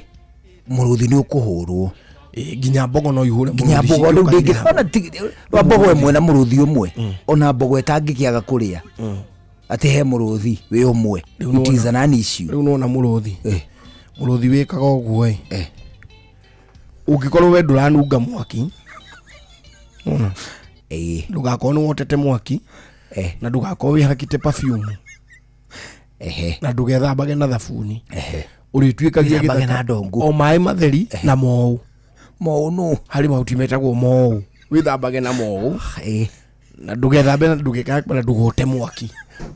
mũrũthi nĩ ũkũhũrwo. Nginya mbogo no ihũre Nginya mũrũthi mbogo rĩu cingĩũka ndĩngĩ- nginya ona ti-, rwa mbogo ĩmwe na mũrũthi ũmwe. Ona mbogo ĩtangĩkĩaga kũrĩa. Atĩ he mũrũthi wĩ ũmwe. Rĩu nĩwona- It is an issue. Rĩu nĩwona mũrũthi. Mũrũthi wĩkaga ũguo ĩ. Ũngĩkorwo we ndũranunga mwaki, Wona? Ndũgakorwo nĩ wotete mwaki, na ndũgakorwo wĩhakĩte perfume. Na ndũgethambage na thabuni. Ũrĩtuĩkagia Wĩthambage gĩthaka. na ndongu. O maĩ matheri na mou. Mou nũ? Harĩ mahuti metagwo mou. Wĩthambage na mou. Na ndũgethambe na ndũgekake na ndũgote mwaki.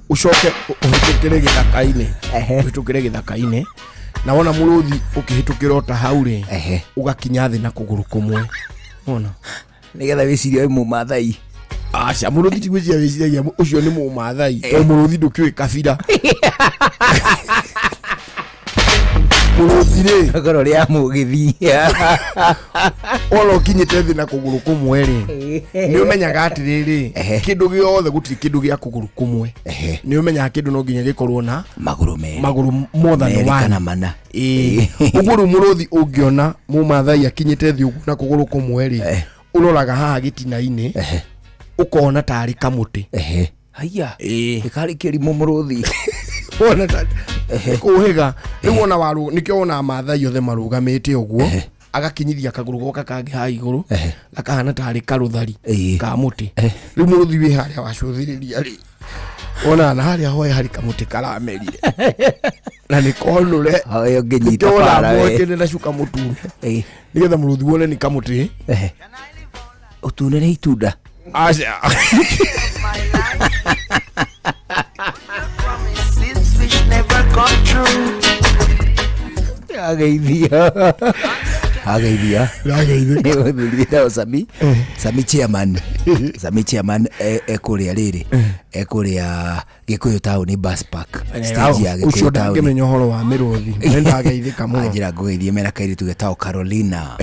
Ũcoke ũhĩtũkĩre gĩthaka-inĩ. Ũhĩtũkĩre gĩthaka-inĩ. Na wona mũrũthi ũkĩhĩtũkĩra o ta hau rĩ, ũgakinya thĩ na kũgũrũ kũmwe. Wona? Nĩgetha wĩcirie wĩ mũmathai. Aca, mũrũthi ti gwĩciria wĩciragia ũcio nĩ mũmathai. Tondũ mũrũthi ndũkĩũĩ kabira. Mũrũthi rĩ, Ngoro rĩa mũgĩthi. Wona ũkinyĩte thĩ na kũgũrũ kũmwe rĩ, nĩ ũmenyaga atĩrĩrĩ, kĩndũ gĩothe gũtirĩ kĩndũ gĩa kũgũrũ kũmwe. Nĩ ũmenyaga kĩndũ no nginya gĩkorwo na magũrũ merĩ, magũrũ more than Merĩ one. Kana mana. Ĩĩ. Ũguo rĩu mũrũthi ũngĩona mũmathai akinyĩte thĩ ũguo na kũgũrũ kũmwe rĩ, ũroraga haha gĩtina-inĩ, ũkona tarĩ kamũtĩ. Haiya, ĩkarĩ kĩrimũ mũrũthi. Wona ta kũhĩga rĩu, wona waru nĩkĩo wonaga mathai othe marũgamĩte ũguo, agakinyithia kagũrũ goka kangĩ haha igũrũ, gakahana tarĩ karũthari ka mũtĩ. Rĩu mũrũthi wĩ harĩa wacũthĩrĩria rĩ, wonaga na harĩa hoya harĩ kamũtĩ karamerire na nĩ konũre. Hoya ũngĩnyita Nĩkĩo wonaga bara we. mwekĩre na cuka mũtune, nĩgetha mũrũthi wone nĩ kamũtĩ. Ũtune nĩ itunda. Aca. Ageithia, ageithia. Ageithia. Sami, Sami chairman, Sami chairman ekũrĩa rĩrĩ, ekũrĩa Gĩkũyũ Town bus park, stage ya Ũcio Gĩkũyũ Town. ndangĩmenya ũhoro wa mĩrũthi, nĩ ndageithĩka mũno. Ajira ngũgeithie mena kairitu getagwo Carolina.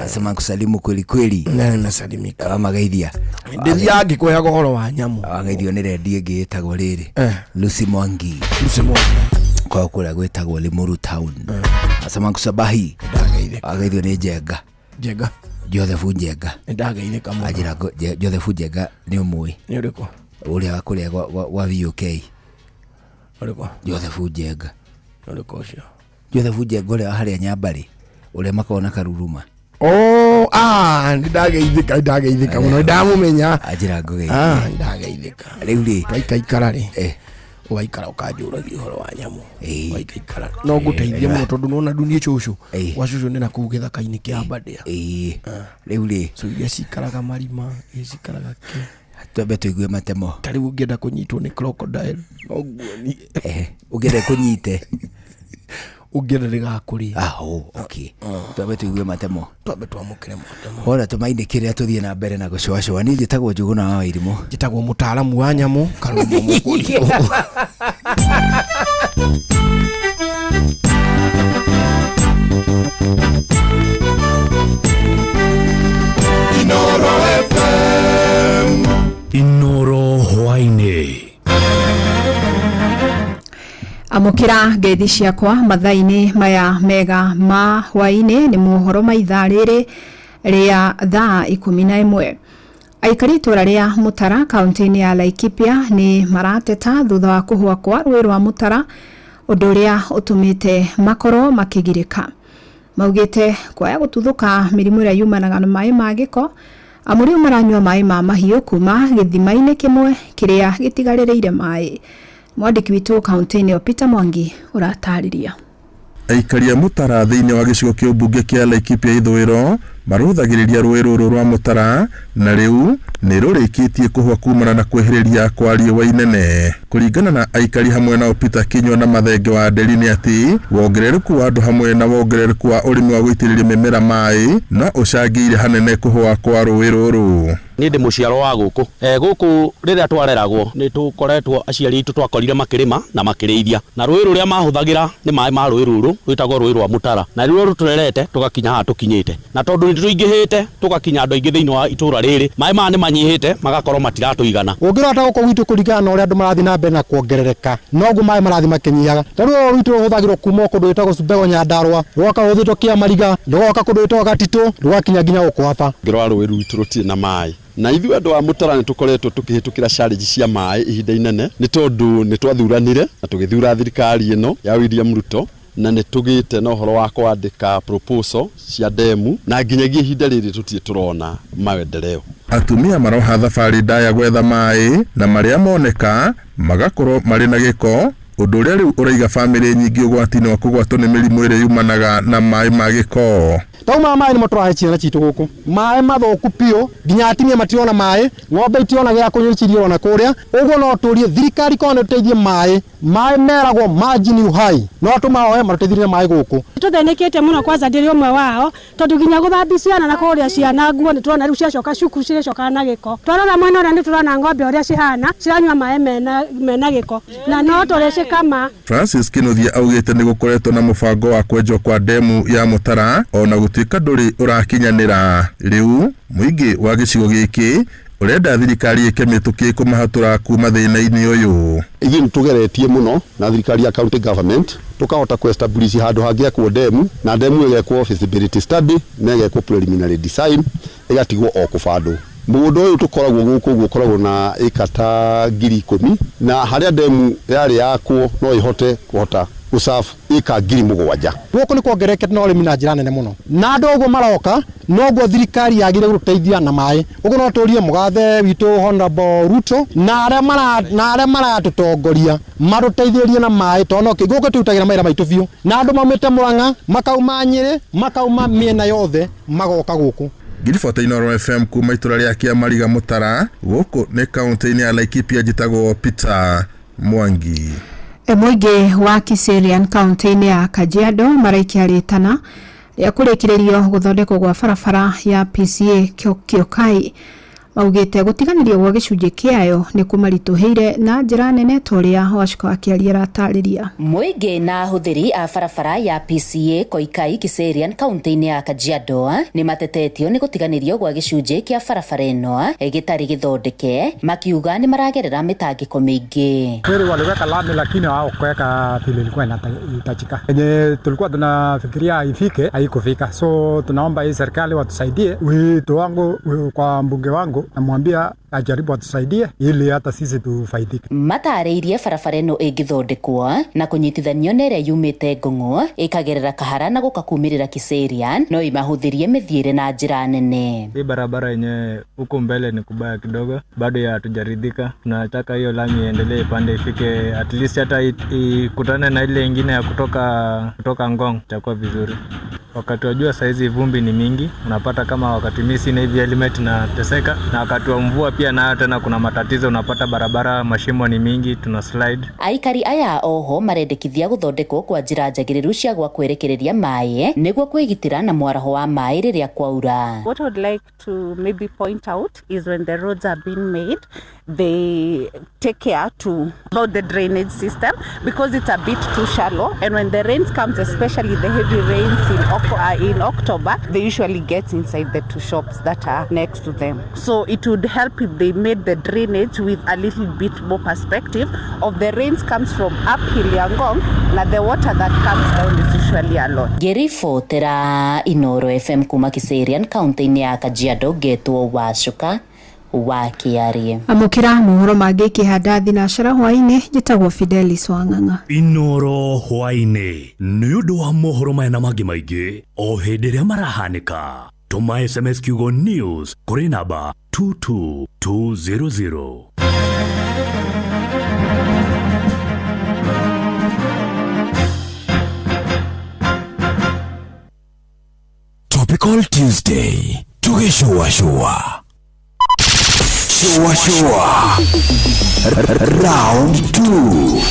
Asema kusalimu kweli kweli. Na nasalimika. Amageithia. Ndĩthiaga ngĩkũheaga ũhoro wa nyamũ. Ageithio nĩ rendi ĩngĩ ĩtagwo rĩrĩ, Lucy Mwangi. Lucy Mwangi. Kwao kũrĩa gwĩtagwo Limuru Town. Asema kusabahi. Ageithio nĩ Njenga. Njenga. Joseph Njenga. Nĩ ndageithĩka mũno. Anjĩra Joseph Njenga nĩ ũmũĩ. Nĩ ũrĩkũ? Ũrĩa wa kũrĩa gwa VOK. Ũrĩkũ? Joseph Njenga. Ũrĩkũ ũcio? Joseph Njenga ũrĩa wa harĩa Nyambarĩ, ũrĩa makoragwo na karuruma. Oh, ah, nĩ ndageithĩka, nĩ ndageithĩka mũno, nĩ ndamũmenya. Anjĩra ngũgeithie. Ah, nĩ ndageithĩka. Rĩu rĩ, twaikaikara rĩ, ũgaikara ũkanjũragia ũhoro wa nyamũ, waikaikara no ngũteithie mũno, tondũ nona ndunie cũcũ, gwa cũcũ nĩ nakũu gĩthaka-inĩ kĩa Aberdare. Rĩu rĩ, so iria cikaraga marima, iria cikaraga kĩ. Twambe tũigue matemo. Ta rĩu ũngĩenda kũnyitwo nĩ crocodile no nguonie. Ũngĩenda kũnyite. Ũngĩenda rĩgakũrĩa. Aho, okay, twambe tũigue matemo. Twambe twamũkĩre matemo. Wona tũmainĩkĩrĩra tũthiĩ na mbere na gũcũacũa. Niĩ njĩtagwo Njũgũna wa Wairimũ. Njĩtagwo mũtaaramu wa nyamũ Karũmũ Mũkũri. Inoro FM. Inoro hwaini. Amũkĩra ngeithi ciakwa mathaa-inĩ maya mega ma hwaĩ-inĩ. Nĩ mohoro ma ithaa rĩrĩ rĩa thaa 11. Aikari itũra rĩa Mũtara kaunti-inĩ ya Laikipia nĩ marateta thutha wa kũhũa kwa rũĩ rwa Mũtara, ũndũ ũrĩa ũtũmĩte makorwo makĩgirĩka. Maugĩte kwaya gũtuthũka mĩrimũ ĩrĩa yumanaga na maĩ ma gĩko, amu rĩu maranyua maĩ ma mahiũ kuma gĩthima-inĩ kĩmwe kĩrĩa gĩtigarĩrĩire maĩ. Mwandĩki witũ kaunti-inĩ ĩyo Peter Mwangi ũratarĩria. Aikari a Mũtara thĩinĩ wa gĩcigo kĩa ũmbunge kĩa Laikipia ithũĩro marũthagĩrĩria rũĩ rũrũ rwa Mũtara, na rĩu nĩ rũrĩkĩtie kũhwa kumana na kwĩhĩrĩria kwa riũa inene. Kũringana na aikari hamwe nao Peter Kinyua na Mathenge wa Nderi, nĩ atĩ wongerereku wa andũ hamwe na wongerereku wa ũrĩmi wa gũitĩrĩria mĩmera maĩ no ũcangĩire hanene kũhwa kwa rũĩ rũrũ. Niĩ ndĩ mũciaro wa gũkũ, gũkũ rĩrĩa twareragwo nĩ tũkoretwo aciari aitũ twakorire makĩrĩma na makĩrĩithia, na rũĩ rũrĩa mahũthagĩra nĩ maĩ ma rũĩ rũrũ rwĩtagwo rũĩ rwa Mũtara, na rĩrĩa rũtũrerete tũgakinya haha tũkinyĩte, na tondũ nĩ tũingĩhĩte tũgakinya andũ aingĩ thĩinĩ wa itũra rĩrĩ, maĩ maya nĩ manyihĩte magakorwo matiratũigana. Ũngĩrora ta gũkũ gwitũ, kũringana na ũrĩa andũ marathiĩ na mbere na kuongerereka, noguo maĩ marathiĩ makĩnyihaga. Ta rĩu rũĩ rwitũ rũhũthagĩrwo kuma kũndũ gwĩtagwo Cubego Nyandarũa, rũgoka rũhũthĩtwo Kĩamariga, rũgoka kũndũ gwĩtagwo Gatitũ, rũgakinya nginya gũkũ aba. Ngĩrora rũĩ rwitũ rũtirĩ na maĩ, na ithuĩ andũ a Mũtara nĩ tũkoretwo tũkĩhĩtũkĩra challenge cia maĩ ihinda inene, nĩ tondũ nĩ twathuranire na tũgĩthura thirikari ĩno ya William Ruto, na nĩ tũgĩte na ũhoro wa kwandĩka proposal cia demu, na nginyagia ihinda rĩrĩ tũtirĩ tũrona maendeleo. Atumia maroha thabarĩ ndaya gwetha maĩ, na marĩa moneka magakorwo marĩ na gĩko, ũndũ ũrĩa rĩu ũraiga bamĩrĩ nyingĩ ũgwati-inĩ wa kũgwatwo nĩ mĩrimũ ĩrĩa yumanaga na maĩ ma gĩko. Tau maya maĩ nĩmo tũrahe ciana citũ gũkũ, maĩ mathũku biũ, nginya atumia matirona maĩ, ng'ombe itirona gĩa kũnyua cirio ona kũrĩa. Ũguo no tũrie thirikari korwo nĩ tũteithie maĩ, maĩ meragwo maji ni uhai, no tũmahoe matũteithie maĩ gũkũ. Tũthĩnĩkĩte mũno, kwanza ndĩrĩ ũmwe wao, tondũ nginya gũthambia ciana na kũrĩa ciana nguo nĩ tũrona rĩu ciacoka cukuru cirecoka na gĩko. Twarora mwena ũrĩa nĩ tũrona ng'ombe ũrĩa cihana ciranyua maĩ mena gĩko na no tũrĩcikama. Francis Kinuthia augĩte nĩ gũkoretwo na mũbango wa kwenjwo kwa ndemu ya Mũtara ona gũtuĩka ndũrĩ ũrakinyanĩra. Rĩu mũingĩ wa gĩcigo gĩkĩ ũrenda thirikari ĩke mĩtũkĩ kũmahatũra kuma thĩna-inĩ ũyũ. Ithuĩ nĩ tũgeretie mũno na thirikari ya county government tũkahota kũ establish handũ hangĩakwo ndemu, na ndemu ĩgekwo feasibility study na ĩgekwo preliminary design ĩgatigwo o kũbandwo. Mũgũnda ũyũ tũkoragwo gũkũ ũguo ũkoragwo na ĩka ta 10,000, na harĩa ndemu yarĩ yakwo no ĩhote kũhota gũserve ĩka 7,000. Gũkũ nĩ kuongererekete na ũrĩmi na njĩra nene mũno, na andũ ũguo maroka noguo thirikari yagĩrĩire gũtũteithia na maĩ. Ũguo no tũrie mũgathe witũ Honorable Ruto na arĩa maratũtongoria matũteithĩrĩrie na maĩ, tondũ no gũkũ tũrutagĩra mawĩra maitũ biũ, na andũ maumĩte Murang'a, makauma Nyĩrĩ, makauma mĩena yothe magoka gũkũ. Ngiribota Inooro FM kuma itũra rĩa Kĩamariga Mũtara, gũkũ nĩ kaũntĩ-inĩ ya Laikipia. Njĩtagwo Peter Mwangi. Mũingĩ wa Kiserian kaũntĩ-inĩ ya Kajiado maraikia rĩtana rĩa kũrĩkĩrĩrio gũthondekwo gwa barabara ya PCA Kiokai. Maugĩte gũtiganĩrio gwa gĩcunjĩ kĩayo nĩ kũmaritũhĩire na njĩra nene ta ũrĩa Wachiko akĩaria aratarĩria. Mũingĩ na ahũthĩri a barabara ya PCA Koikai Kiserian kaũntĩ-inĩ ya Kajiado nĩ matetetio nĩ gũtiganĩrio gwa gĩcunjĩ kĩa barabara ĩno gĩtarĩ gĩthondeke, makiuga nĩ maragerera mĩtangĩko mĩingĩ. Kweli waliweka lami lakini hawakuweka vile ilikuwa inahitajika. Yenye tulikuwa tunafikiria ifike haikufika. So tunaomba hii serikali watusaidie. Wito wangu kwa mbunge wangu namwambia ajaribu atusaidie ili hata sisi tufaidike. Matarĩirie barabara ĩno ĩngĩthondekwo na kũnyitithanio na ĩrĩa yumĩte Ngong'o ĩkagerera Kahara na gũka kumĩrĩra Kiserian no imahũthĩrie mĩthiĩre na njĩra nene. Hii barabara yenyewe huko mbele ni kubaya kidogo, bado hatujaridhika. Tunataka hiyo lami iendelee ipande ifike at least hata ikutane na ile ingine ya kutoka Ngong, itakuwa vizuri. Wakati wa jua saizi vumbi ni mingi, unapata kama wakati mimi sina hivi helmet na teseka, na wakati wa mvua pia nayo tena kuna matatizo, unapata barabara mashimo ni mingi, tuna slide. Aikari aya oho marendekithia gũthondekwo kwa njĩra njagĩrĩru cia gwa kwerekereria maĩ nĩguo kwĩgitĩra na mwaraho wa maĩ rĩrĩa kwaura. What I would like to maybe point out is when the roads are being made, they take care to about the drainage system because it's a bit too shallow, and when the rains comes, especially the heavy rains in October, they usually get inside the two shops that are next to them. So it would help if they made the drainage with a little bit more perspective of the rains comes from uphill Yangong, na the water that comes down is usually a lot. Ngĩribotera Inooro FM kuma Kiserian kaũntĩ-inĩ ya Kajiado, ngetwo Wacuka wa Kĩarie. Amũkĩra mohoro mangĩ ikĩhanda thinacara hwaĩ-inĩ. Njĩtagwo Fidelis Wang'ang'a. Inooro hwaĩ-inĩ nĩ ũndũ wa mohoro maya na mangĩ maingĩ o hĩndĩ ĩrĩa marahanĩka. Tũma SMS kiugo news kũrĩ namba 22200. Topical Tuesday tugĩcũacũa shua shua round 2.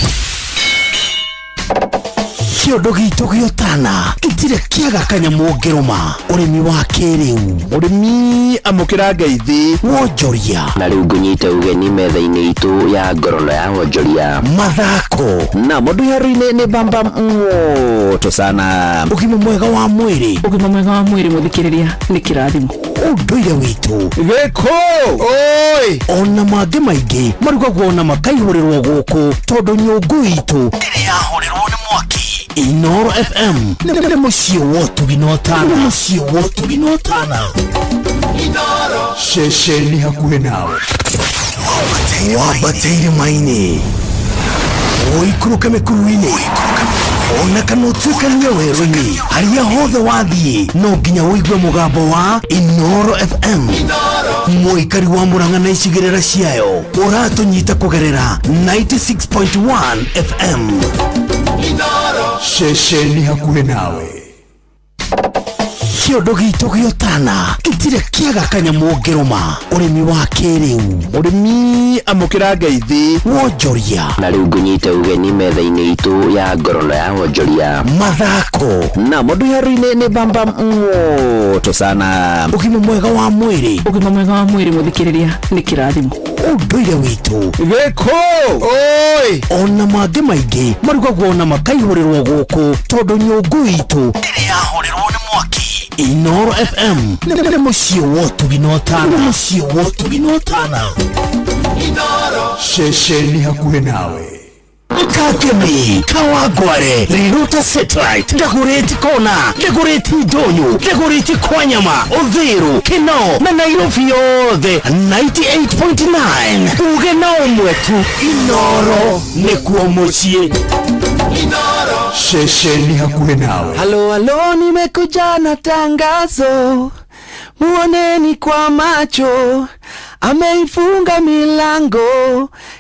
Kĩondo gitũ gĩa ũtana gĩtirĩ kĩaga kanyamũ ngĩrũma. Ũrĩmi wa kĩrĩu, ũrĩmi amũkĩra ngeithi, wonjoria. Na rĩu ngũnyite ũgeni metha-inĩ itũ ya ngorono ya wonjoria, mathako na mũndũ haro-inĩ nĩ bamba moto sana. Ũgima mwega wa mwĩrĩ, ũgima mwega wa mwĩrĩ mũthikĩrĩria nĩ kĩrathimo. Ũndũire witũ gĩkũ oi ona mangĩ maingĩ marugagwo na makaihũrĩrwo gũkũ tondũ nyũngũ itũ ĩrĩ yahũrĩrwo nĩ mwaki. Inooro FM nĩ mũciĩ wa ũtugi na ũtana, mũciĩ wa ũtugi na ũtana. Ceceni hakuhĩ nawe, wambate irĩma-inĩ, ũikũrũke mĩkuru-inĩ, ona kana ũtuĩkanie werũ-inĩ, harĩa hothe wathiĩ no nginya ũigue mũgambo wa Inooro FM. Mũikari wa Murang'a na icigĩrĩra ciayo ũratũnyita kũgerera 96.1 FM. Ceceni hakuhĩ nawe. Kĩondo gitũ gĩa ũtana gĩtirĩ kĩaga kanyamũ ũngĩrũma. Ũrĩmi wa kĩrĩu. Mũrĩmi amũkĩra ngeithi. Wonjoria. Na rĩu ngũnyite ũgeni metha-inĩ itũ ya ngorono ya wonjoria. Mathako. Na mũndũ haro-inĩ nĩ bamba moto sana. Ũgima mwega wa mwĩrĩ. Ũgima mwega wa mwĩrĩ mũthikĩrĩria nĩ kĩrathimo. Ũndũire witũ. Gĩkũ. Oi. Ona mangĩ maingĩ marugagwo na makaihũrĩrwo gũkũ tondũ nyũngũ itũ ndĩrĩ yahũrĩrwo nĩ mwaki. Inoro FM nĩ mũciĩ wa ũtugi na ũtana. Nĩ mũciĩ wa ũtugi na ũtana. Ceceni hakuhĩ nawe. Kakemi, Kawangware, Riruta Satellite, Dagoretti Kona, Dagoretti Ndonyo, Dagoretti Kwanyama, Uthiru, Kinoo na Nairobi yothe 98.9. Uge na ũmwe tu, Inoro nĩkuo mũciĩ. Ceceni hakuhĩ nawe. Halo halo, nimekuja na tangazo, muoneni kwa macho, ameifunga milango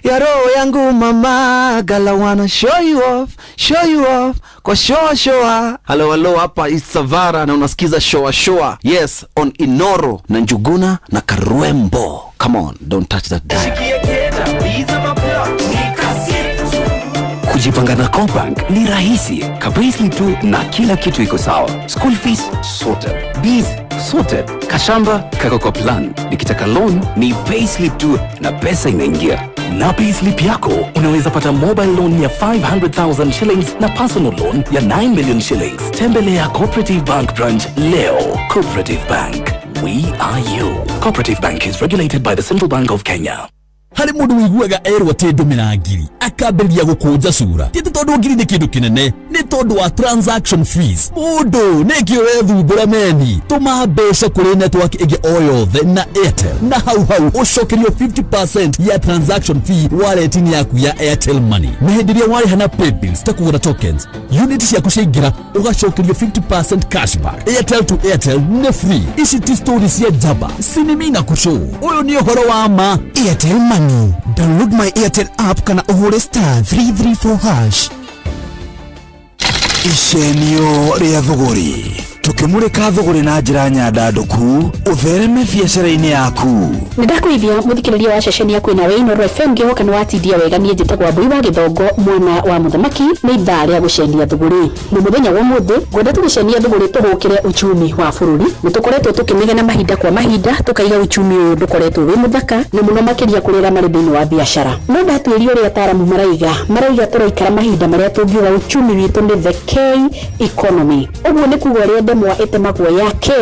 ya roho yangu mama, gala wanna show you off, show you off kwa shoa shoa. Halo halo, hapa Isavara na unasikiza shoa shoa. Yes, on Inoro na Njuguna na Karwembo. Come on, don't touch that dial. Kujipanga na CoBank ni rahisi kabisa tu na kila kitu iko sawa. School fees sorted, bills sorted, kashamba kako kwa plan. Nikitaka loan ni payslip tu na pesa inaingia. Na payslip yako unaweza pata mobile loan ya 500,000 shillings na personal loan ya 9 million shillings. Tembelea Cooperative Bank branch leo. Cooperative Bank, we are you. Cooperative Bank is regulated by the Central Bank of Kenya. Harĩ mũndũ wĩiguaga erwo atĩ ndũmĩra ngiri akambĩrĩria gũkũnja cura. Ti atĩ tondũ ngiri nĩ kĩndũ kĩnene, nĩ tondũ wa transaction fees. Mũndũ nĩkĩ ũrethumbũra meni? Tũma mbeca kũrĩ network ĩngĩ o yothe na Airtel na hau hau ũcokerio 50% ya transaction fee wallet-inĩ yaku ya Airtel Money. Na hĩndĩ ĩrĩa warĩha na paybills ta kũgũra tokens, unit ciaku ciaingĩra ũgacokerio 50% cashback. Airtel to Airtel nĩ free. Ici ti story cia njamba, sinimi na kũcũ. Ũyũ nĩ ũhoro wa ma. Airtel Money. Download my Airtel app kana ũhũre star 334 hash. Icenio rĩa thũgũrĩ tũkĩmũrĩka thũgũrĩ na njĩra nyandandũku ũthereme biacara-inĩ yaku. Nĩ ndakũithia mũthikĩrĩria wa ceceni yaku ĩnawe Inoro FM ngĩhoka nĩ watindia wega. Niĩ njĩtagwo Mbui wa Gĩthongo mwana wa mũthamaki. Nĩ ithaa rĩa gũcenia thũgũrĩ nĩ mũthenya wa ũmũthĩ ngwenda tũgĩcenia thũgũrĩ tũhũkĩre uchumi wa bũrũri. Nĩ tũkoretwo tũkĩnegena mahinda kwa mahinda tũkaiga uchumi ũyũ ndũkoretwo wĩ mũthaka na mũno makĩria kũrĩ arĩa marĩ thĩinĩ wa biacara. No ndatuĩria ũrĩa ataaramu maraiga tũraikara mahinda marĩa tũngiuga uchumi witũ nĩ the K economy. Ũguo nĩ kuga ũrĩa ndemwa ĩtemagwo ya K,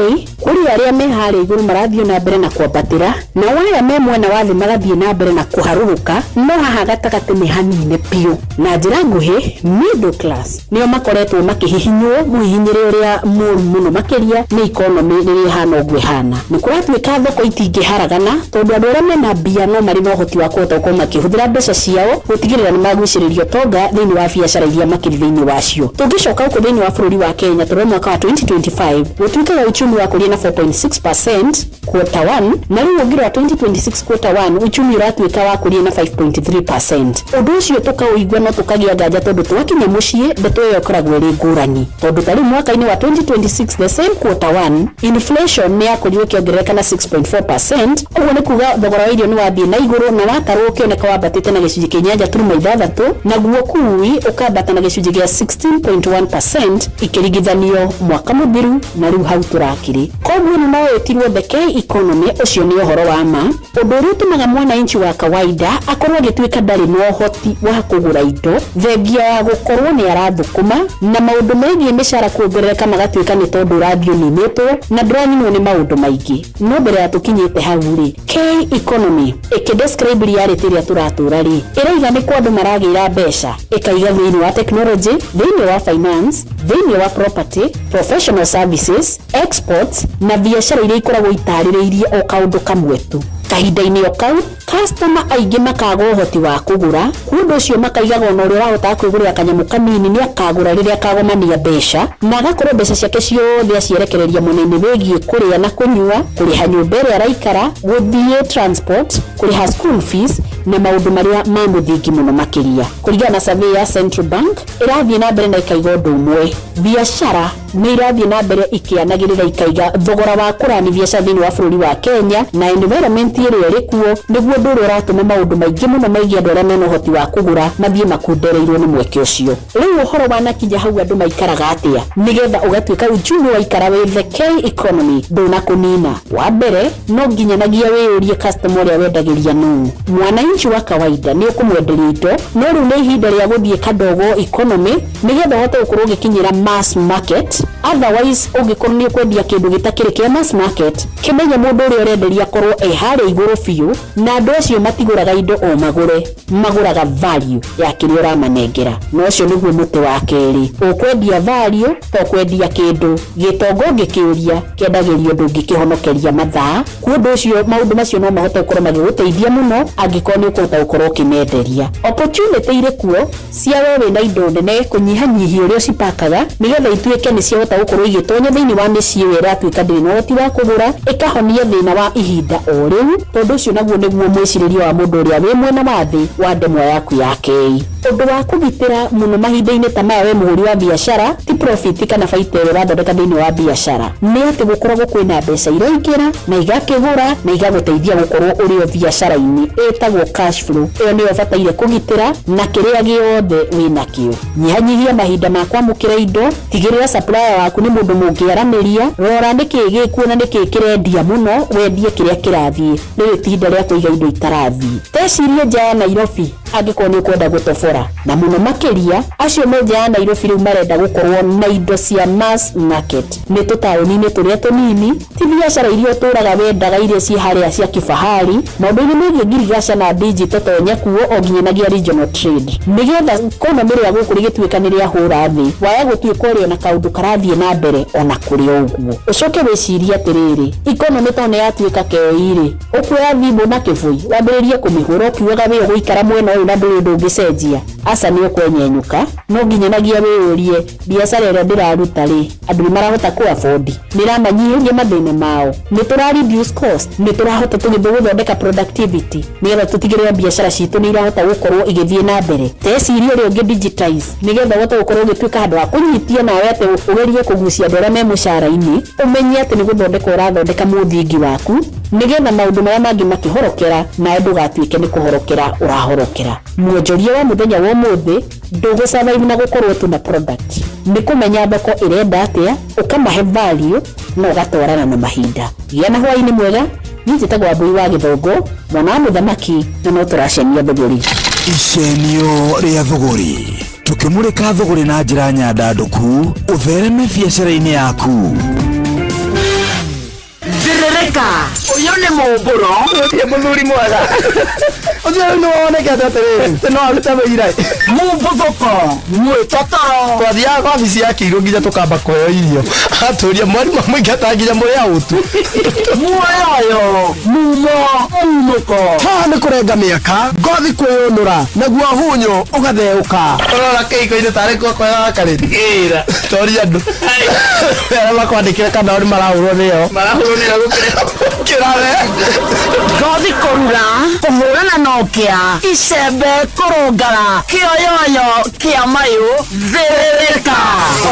kũrĩ arĩa me harĩa igũrũ marathiĩ na mbere na kwambatĩra, na waya me mwena wa thĩ magathiĩ na mbere na kũharũrũka, no haha gatagatĩ nĩ hanini biũ. Na njĩra nguhĩ, middle class nĩo makoretwo makĩhihinywo mũhihinyĩre ũrĩa mũru mũno makĩria nĩ economy rĩrĩa ĩhana ũguo ĩhana. Nĩ kũratuĩka thoko itingĩharagana tondũ andũ arĩa mena mbia no marĩ na ũhoti wa kũhota gũkorwo makĩhũthĩra mbeca ciao gũtigĩrĩra nĩ magucĩrĩria ũtonga thĩinĩ wa biacara iria makĩrĩ thĩinĩ wacio. Tũngĩcoka gũkũ thĩinĩ wa bũrũri wa Kenya tũrore mwaka wa 2025 gũtuĩkaga uchumi wakũria na 4.6% quarter 1, na rĩu ũngĩrora 2026 quarter 1 uchumi ũratuĩka wa kũria na 5.3%. Ũndũ ũcio tũkaũigua no tũkagĩa nganja tondũ twakinya mũciĩ ndeto ĩyo ĩkoragwo ĩrĩ ngũrani, tondũ ta rĩu mwaka-inĩ wa 2026 the same quarter 1 inflation nĩ yakorirwo ĩkĩongerereka na 6.4%. Ũguo nĩ kuga thogora wa irio nĩ wathiĩ na igũrũ na watarwo ũkĩoneka wambatĩte na gĩcunjĩ kĩa 8.6, naguo ũkui ũkambata na gĩcunjĩ gĩa 16.1% ikĩringithanio mwaka mũthiru na rĩu hau tũrakĩrĩ. Koguo ĩno no ĩtirwo the K economy. Ũcio nĩ ũhoro wa ma, ũndũ ũrĩa ũtũmaga mwananchi wa kawaida akorwo agĩtuĩka ndarĩ na ũhoti wa kũgũra indo, thengia ya gũkorwo nĩ arathũkũma na maũndũ megiĩ mĩcara kuongerereka magatuĩka nĩ tondũ ũrathiĩ ũninĩtwo na ndũraninwo nĩ maũndũ maingĩ. No mbere ya tũkinyĩte hau rĩ, K economy ĩkĩ describe reality ĩrĩa tũratũra rĩ, ĩraiga nĩ kwa andũ maragĩra mbeca, ĩkaiga thĩinĩ wa technology, thĩinĩ wa finance, thĩinĩ wa property, professional services, exports na biacara iria ikoragwo itarĩrĩirie o kaũndũ kamwe tu. Kahinda-inĩ o kau customer aingĩ makaga ũhoti wa kũgũra, ũndũ ũcio makaigaga ona ũrĩa ũrahotaga kwĩgũrĩra kanyamũ kanini nĩ akagũra rĩrĩa akagomania mbeca, na agakorwo mbeca ciake ciothe acierekereria mwena-inĩ wĩgiĩ kũrĩa na kũnyua, kũrĩha nyũmba ĩrĩa araikara, gũthiĩ transport, kũrĩha school fees Na maũndũ marĩa ma mũthingi mũno makĩria. Kũringana na survey ya Central Bank, ĩrathiĩ na mbere na ĩkaiga ũndũ ũmwe. Biacara nĩ irathiĩ na mbere ikĩanagĩrĩra ikaiga thogora wa kũrani biacara thĩinĩ wa bũrũri wa Kenya na environment ĩrĩa ĩrĩ kuo nĩguo ũndũ ũrĩa ũratũma maũndũ maingĩ mũno megiĩ andũ arĩa mena ũhoti wa kũgũra mathiĩ makundereirwo nĩ mweke ũcio. Rĩu ũhoro wanakinya hau andũ maikaraga atĩa nĩgetha ũgatuĩka uchumi waikara wĩ the K economy ndũnakũnina. Wa mbere no nginyanagia wĩyũrie customer ũrĩa wendagĩria nũ. Mwananchi wa kawaida nĩ ũkũmwenderia indo no rĩu nĩ ihinda rĩa gũthiĩ kadogo economy nĩgetha ũhote gũkorwo ũgĩkinyĩra mass market. Otherwise ũngĩkorwo nĩ ũkwendia kĩndũ gĩtakĩrĩ kĩa mass market, kĩmenye mũndũ ũrĩa ũrenderia akorwo e harĩa igũrũ biũ, na andũ acio matigũraga indo o magũre, magũraga value ya kĩrĩa ũramanengera. Na ũcio nĩguo mũtĩ wa kerĩ, ũkwendia value to kwendia kĩndũ. Gĩtonga ũngĩkĩũria kĩendagĩrio ndũngĩkĩhonokeria mathaa. Kwa ũndũ ũcio maũndũ macio no mahote gũkorwo magĩgũteithia mũno angĩkorwo nĩ ũkũhota gũkorwo ũkĩmenderia. Opportunity irĩ kuo cia we wĩna indo nene kũnyihanyihia ũrĩa ũcipakaga nĩgetha ituĩke nĩ ciahota gũkorwo igĩtonya thĩinĩ wa mĩciĩ ĩyo ĩratuĩka ndĩrĩ na ũhoti wa kũgũra, ĩkahonia thĩna wa ihinda o rĩu, tondũ ũcio naguo nĩguo mwĩcirĩrie wa mũndũ ũrĩa wĩ mwena wa thĩ wa ndemwa yaku ya K. Ũndũ wa kũgitĩra mũno mahinda-inĩ ta maya we mũhũri wa biacara ti profit kana baita ĩrĩa ũrathondeka thĩinĩ wa biacara, nĩ atĩ gũkoragwo kwĩna mbeca iraingĩra na igakĩgũra na igagũteithia gũkorwo ũrĩ o biacara-inĩ ĩtagwo cash flow. Ĩyo nĩyo ũbataire kũgitĩra na kĩrĩa gĩothe wĩnakĩo. Nyihanyihia mahinda ma kwamũkĩra indo, tigĩrĩra supplier waku nĩ mũndũ mũngĩaranĩria, rora nĩkĩĩ gĩkuo na nĩkĩĩ kĩrendia mũno, wendie kĩrĩa kĩrathiĩ. Rĩrĩ ti ihinda rĩa kũiga indo itarathiĩ. Tecirie nja ya Nairobi angĩkorwo nĩ ũkwenda gũtobora, na mũno makĩria acio me nja ya Nairobi rĩu marenda gũkorwo na indo cia mass market. Nĩ tũtaũni-inĩ tũrĩa tũnini, ti biacara iria ũtũraga wendaga iria ciĩ harĩa cia kifahari. Maũndũ-inĩ megiĩ ngirigaca na digital tonya kuo o nginyanagia regional trade, nĩgetha economy rĩa gũkũ rĩgĩtuĩka nĩ rĩahũra thĩ, waya gũtuĩka ũrĩ ona kaũndũ karathiĩ na mbere ona kũrĩ o ũguo. Ũcoke wĩcirie atĩrĩrĩ, economy to nĩ yatuĩka kei-rĩ, ũkuoya thimũ na kĩbũi wambĩrĩrie kũmĩhũra ũkiugaga wĩ ũgũikara mwena ũyũ na ndũrĩ ũndũ ũngĩcenjia. Aca, nĩ ũkwenyenyũka. No nginyanagia wĩyũrie, biacara ĩrĩa ndĩraruta rĩ, andũ nĩ marahota kũ afford? Nĩ ĩramanyihĩria mathĩna mao? Nĩ tũra reduce cost? Nĩ tũrahota tũgĩthiĩ gũthondeka productivity nĩgetha tũtigĩrĩre biacara citũ nĩ irahota gũkorwo igĩthiĩ na mbere? Tecirie ũrĩa ũngĩ digitize nĩgetha ũhote gũkorwo ũgĩtuĩka handũ ha kũnyitia nawe atĩ ũgerie kũgucia andũ arĩa me mũcara-inĩ, ũmenye atĩ nĩ gũthondeka ũrathondeka mũthingi waku nĩgetha maũndũ marĩa mangĩ makĩhorokera nawe ndũgatuĩke nĩ kũhorokera ũrahorokera. Mwonjoria wa mũthenya wa ũmũthĩ ndũgũ survive na gũkorwo tu na product, nĩ kũmenya thoko ĩrenda atĩa, ũkamahe value na ũgatwarana na mahinda. Gĩa na hwaĩ-inĩ mwega. Niĩ njĩtagwo Wambui wa Gĩthũngũ, mwana wa mũthamaki, na no tũracenia thũgũri. Icenio rĩa thũgũri, tũkĩmũrĩka thũgũrĩ na njĩra nyandandũku ũthereme biacara-inĩ yaku. Thĩrĩrĩka, ũyũ nĩ mũmbũro. Ũcio mũthuri mwega ũcio rĩu nĩwonekete atĩrĩrĩ atĩ no arute wĩira. Mũmbuthũko, mwĩtotoro. Twathiaga kwa wabici ya kĩirũ nginya tũkamba kũheo irio, atũria mwarimũ amũingata nginya mũrĩ aũtu. Muoyoyo, mumo, munũko. Haha nĩ kũrenga mĩaka, ngothi kwĩyũnũra, naguo hunyũ ũgatheũka. Ũrora kĩhiko-inĩ tarĩ kuo kwega wa karĩri. Ĩra. Toria andũ arĩa makwandĩkĩre kana o nĩ marahũrwo nĩo. Marahũrwo nĩo gũkĩra. Kĩrawe. Ngothi kũrura, kũhũrana na ũkĩa, icembe kũrũngara, kĩoyoyo kĩa mayũ, thĩrĩrĩka.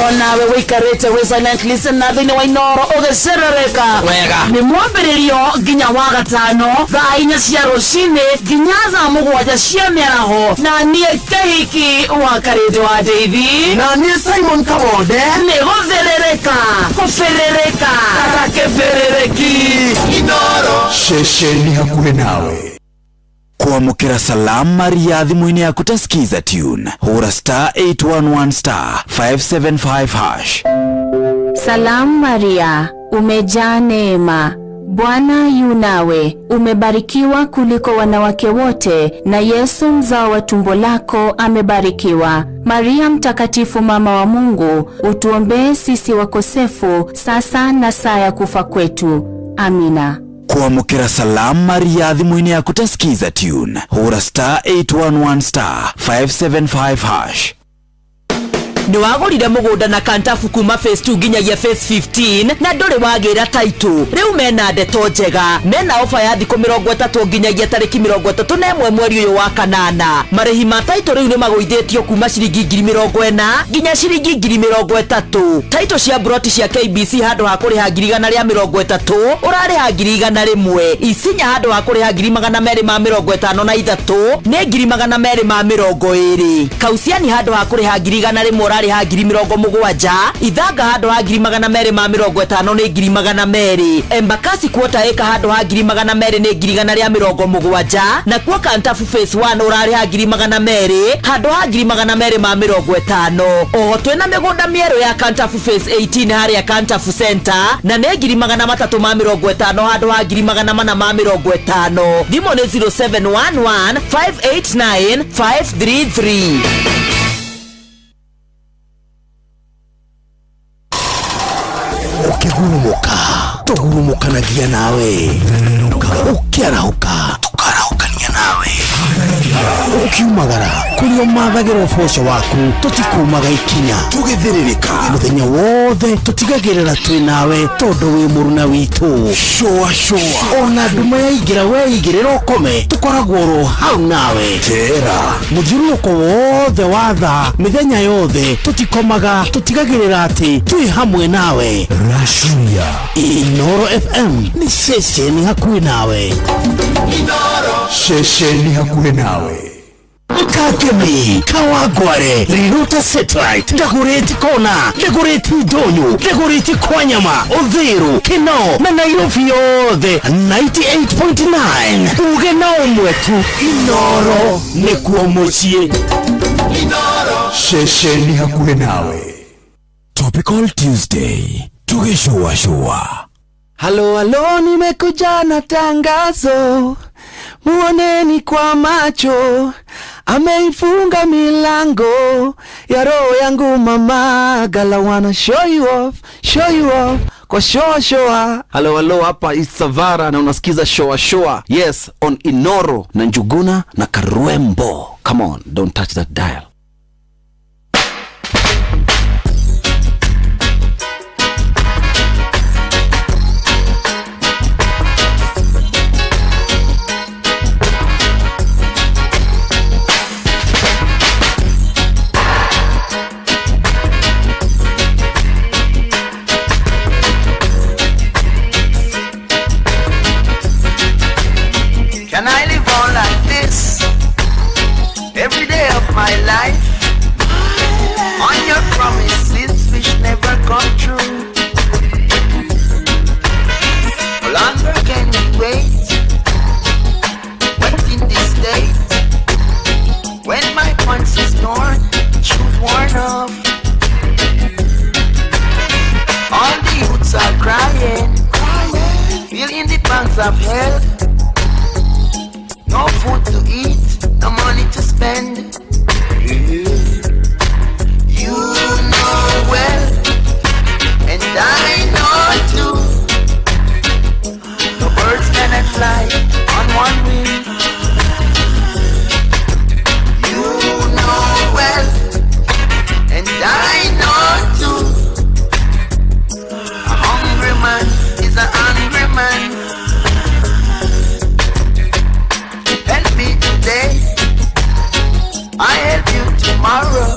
Onawe wĩikarĩte wĩ silent listener thĩinĩ wa Inoro ũgĩcerereka. Wega. Nĩ mwambĩrĩrio nginya wa gatano thaa 4 cia rũcinĩ nginya thaa 7 cia mĩaraho, na niĩ Kĩhiki wa Karĩndĩ wa Ndeithi, na niĩ Simon Kabonde. Nĩ gũthĩrĩrĩka, kũbĩrĩrĩka ta kĩbĩrĩrĩki. Inoro. Ceceni hakuhĩ nawe. Kuamũkĩra Salam Maria thimũ-inĩ yaku ta Skiza tune, hũra star 811 star 575 hash. Salamu Maria, umejaa neema, Bwana yu nawe, umebarikiwa kuliko wanawake wote, na Yesu mzao wa tumbo lako amebarikiwa. Maria Mtakatifu, mama wa Mungu, utuombee sisi wakosefu, sasa na saa ya kufa kwetu. Amina. Kuamũkĩra Salam Maria thimũ-inĩ yaku ta Skiza tune, hũra star 811 star 575 hash. Nĩ wagũrire mũgũnda na Kantafu kuma phase 2 nginyagia phase 15 na ndũrĩ wagĩra title. Rĩu mena ndeto njega, mena ofa ya thikũ 30 nginyagia tarĩki 31 mweri ũyũ wa kanana. Marĩhi ma title rĩu nĩ magũithĩtio kuma ciringi 40,000 nginya ciringi 30,000. Title cia broti cia KBC handũ ha kũrĩha 130,000 ũrarĩha 100,000. Isinya handũ ha kũrĩha 253,000 nĩ 220,000. Kausiani handũ ha kũrĩha 100,000 ũrarĩha 70,000. Ithanga handũ ha 250,000 nĩ 200,000. Embakasi quarter acre handũ ha 200,000 nĩ 170,000. Nakuo Kantafu phase 1 ũrarĩha 200,000 handũ ha 250,000. Oho twĩna mĩgũnda mĩerũ ya Kantafu phase 18 harĩa Kantafu Center na nĩ 350,000 handũ ha 450,000. Thimũ nĩ 0711 589 533. Ukigurumuka tugurumukanagia nawe, ukiarahũka tukarahũkania nawe, ukiumagara kũrĩa ũmathagĩra ũboco waku tũtikumaga ikinya, tũgĩthĩrĩrĩka mũthenya wothe tũtigagĩrĩra twĩ nawe tondũ wĩ mũruna witũ. Shũa shũa ona nduma yaingĩra weigĩrĩra ũkome tũkoragwo oro hau nawe. Tera mũthiũrũrũko wothe wa thaa mĩthenya yothe tũtikomaga tũtigagĩrĩra atĩ twĩ hamwe nawe. Rashia Inoro FM nĩ ceceni hakuhĩ nawe. Ceceni hakuhĩ nawe. Kakemi, Kawangware, Riruta Satellite, Dagoretti Kona, Dagoretti Ndonyo, Dagoretti Kwanyama, Uthiru, Kinoo na Nairobi yothe 98.9. Uge na ũmwe tu, Inoro nĩkuo mũciĩ. Ceceni hakuhĩ nawe. Topical Tuesday tugĩcũacũa. Halo halo, nimekuja na tangazo, muoneni kwa macho, ameifunga milango ya roho yangu mama gala, wanna show you off, show you off kwa shoa shoa. Halo halo, hapa Isavara na unasikiza Shoa Shoa. Yes, on Inoro na Njuguna na Karwembo. Come on, don't touch that dial. Can I live on like this every day of my life? On your promises which never come true. No longer can we wait, wait in this state. When my points is torn, shoes worn off. All the youths are crying, feeling the pangs of hell. No food to eat, no money to spend. You know well, and I know too. No birds cannot fly on one wing. You know well, and I know too. A hungry man is an angry man. Help me today, I help you tomorrow.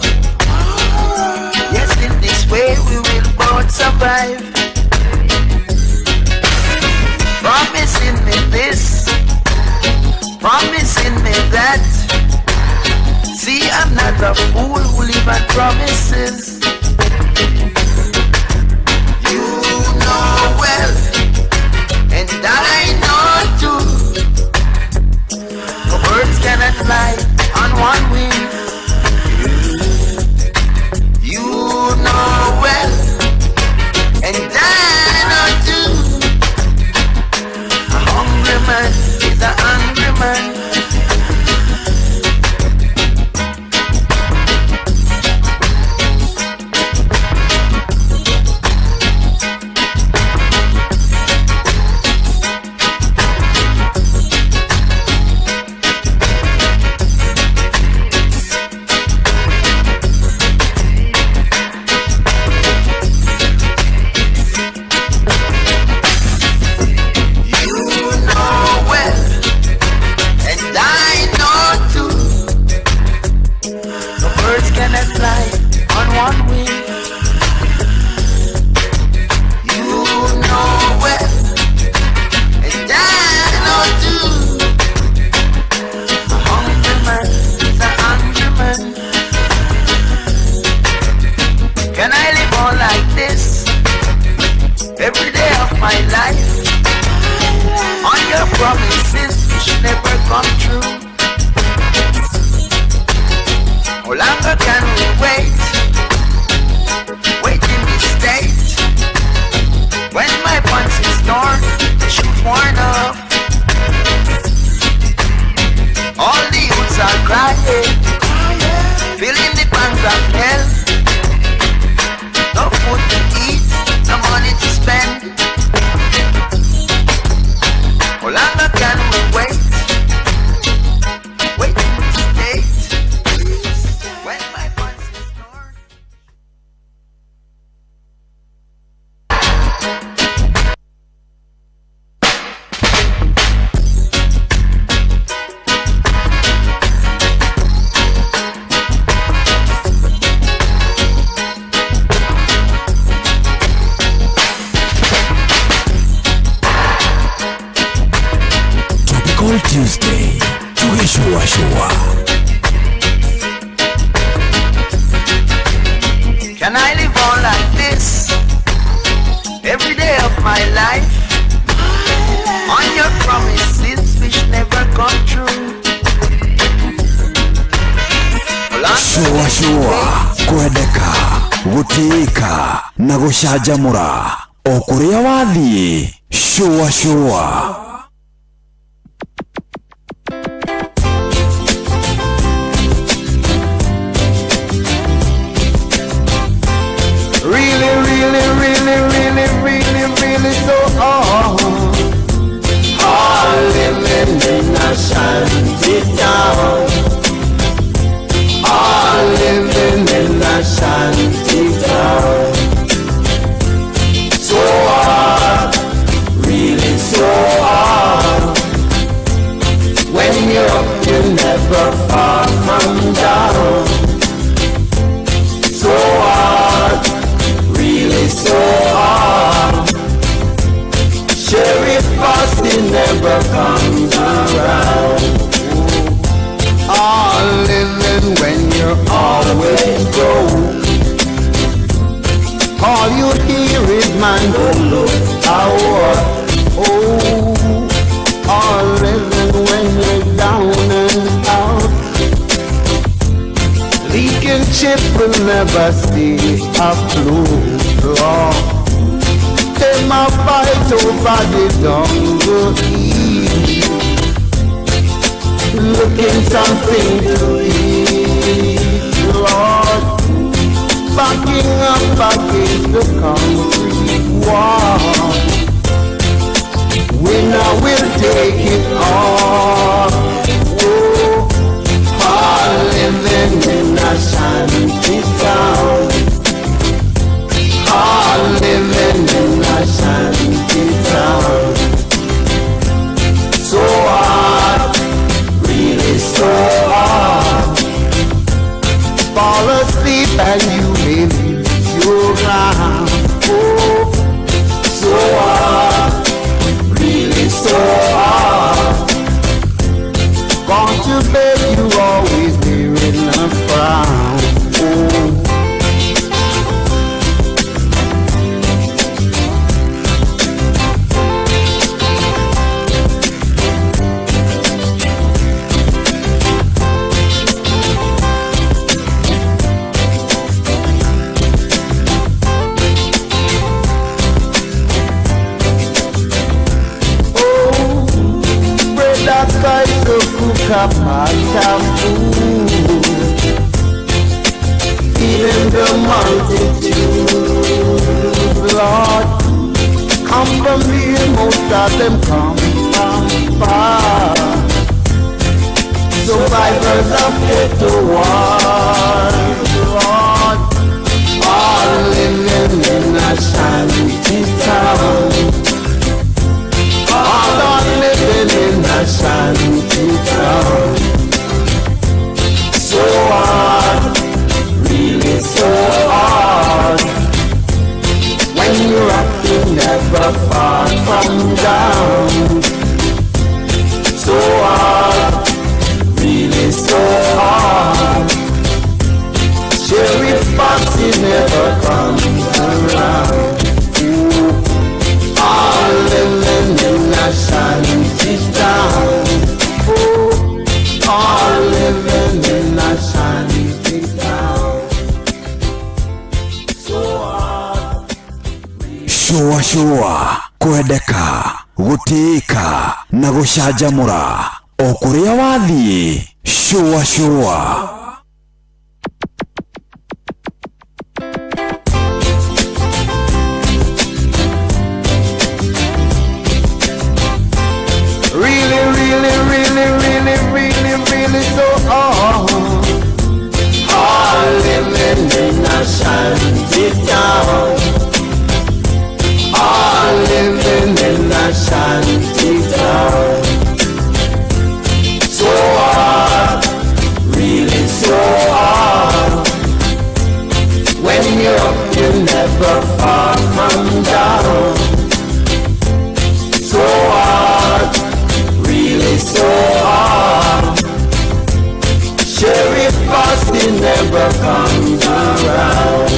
Yes, in this way we will both survive. Promising me this, promising me that. See, I'm not a fool who live on promises. You know well, and I know too. No birds cannot fly on one wing. You know well, and I know too. A hungry man is an angry man. Shua shua. Can I live on like this every day of my life? On your promises which never come true. Shua shua. Kwendeka, gũtĩĩka na gũcanjamũra o kũrĩa wathiĩ. Shua shua. Really, really, really, really, really, really so hard. All living in a shanty town. All living in a shanty town. So hard, really so hard. When you're up, you're never far from down. So hard, really so hard. Sheriff Boston never comes around. All living when you're always broke. All you hear is man, don't look out. Oh, all living when you're down and out. Leaking chip will never see a blue law. They might fight over the jungle eat, looking something to eat, Lord. Backing up against the concrete wall. Winner will take it all. Oh, all living in a shanty town. All living in a shanty town. So hard, really so hard. Fall asleep and you may lose your ground. Oh, so hard, really so hard. Gone to bed, you always wearing a frown. Oh. Kapata food, feeding the multitude, Lord. Come from here, most of them come from far. Survivors of ghetto war, Lord. All living in a shanty town. All are living in a shanty town. So hard, really so hard. When you're up, you're never far from down. So hard, really so hard. Sheriff Foxy never comes around. All living in a shanty town. Oh, all living in a shanty town. So hard. Shua shua. Kwendeka, gũtĩĩka na gũcanjamũra o kũrĩa wathiĩ. Shua shua. Really, really, really, really, really, really so hard. All living in a shanty town. All living in a shanty town. So hard, really Sheriff Boston never comes around.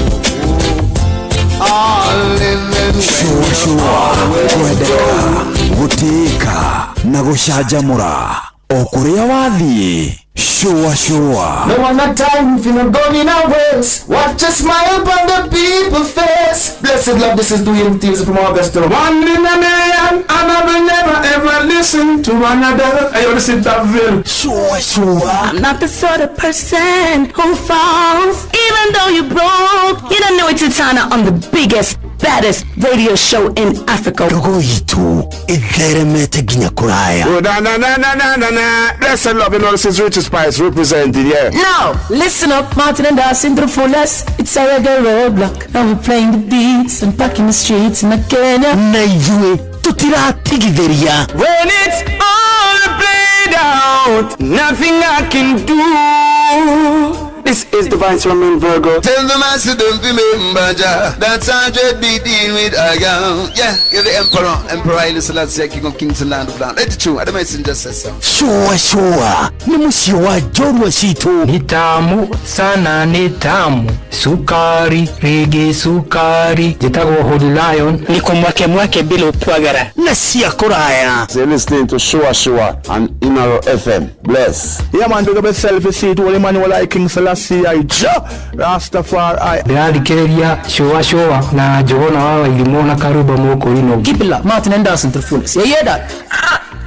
All living Shua shua kwendeka gũtĩĩka na gũcanjamũra o kũrĩa wathiĩ shua shua. No one a time if you not going in a waste. Watch a smile upon the people's face. Blessed love, this is doing things from Augusta. One in a million, and I will never ever listen to another. I want to sit that bill. Shua shua. I'm not the sort of person who falls, even though you broke. You don't know it's Titana on the biggest, baddest radio show in Africa. Ndogo itũ ĩtheremete nginya kũraya. Oh, na na na na na na na. Blessed love, you know, this is Richard Spice representing, yeah. Now, listen up, Martin and Dawson to the fullest. It's a reggae roadblock. Now we're playing the beats and packing the streets in Kenya. Na ithuĩ tũtiratigithĩria. When it's all played out, nothing I can do. This is Divine Roman Virgo. Tell the master don't remember Jah. That's how dread be dealing with I am. Yeah, you're the emperor. Emperor Haile Selassie, King of Kings and Land of Land. Let it true. The messenger says so. Shua shua nĩ mũciĩ wa njorua citũ. Ni tamu sana, ni tamu sukari rigi sukari njĩtagwo Holy Lion. Niko mwake mwake bila ukwagara. Na cia kũraya. So you're listening to Shua Shua on Inaro FM. Bless. Yeah, man, big up yourself. You see it, Holy Emmanuel I, King Selassie I, Jah Rastafari. Ndĩrathikĩrĩria cũa cũa na Njũgũna wa Wairimũ na Karumba Mũkũrinũ. Keep it locked, Martin and Dawson to the fullest. You hear that?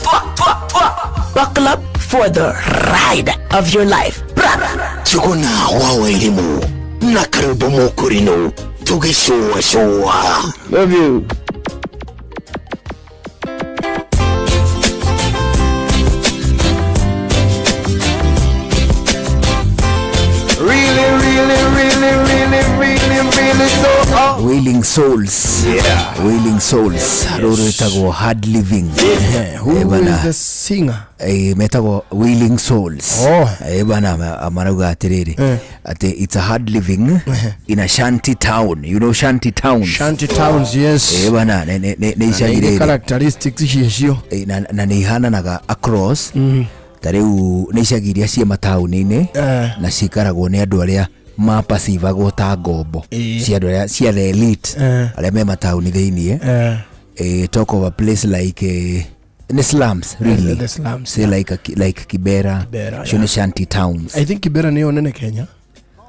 Twa, twa, twa. Buckle up for the ride of your life. Njũgũna wa Wairimũ na Karumba Mũkũrinũ tũgĩcũa cũa. Love you. Really, really, really, really, really, really so oh. Wailing Souls. Yeah. Wailing Souls. Rũrũ rwĩtagwo Hard Living. Who Eh, bana. is the singer? Eh, metagwo Wailing Souls. Oh. Eh, bana marauga atĩrĩrĩ Eh. atĩ it's a hard living in a shanty town. You know shanty towns. Shanty towns, yes. Eh, bana nĩ icagi Na rĩrĩ. characteristics ciacio. Eh, na nĩ ihananaga across ta rĩu nĩ icagi iria ciĩ mataũni-inĩ Eh. na cikaragwo nĩ andũ arĩa mapacivagwo ta ngombo Ĩĩ. cia andũ arĩa cia the elite Eh. arĩa me mataũni thĩiniĩ. Eh. Eh, talk of a place like nĩ slums really. The slums, Say like like Kibera. Kibera, Icio nĩ shanty towns. I think Kibera nĩyo nene Kenya.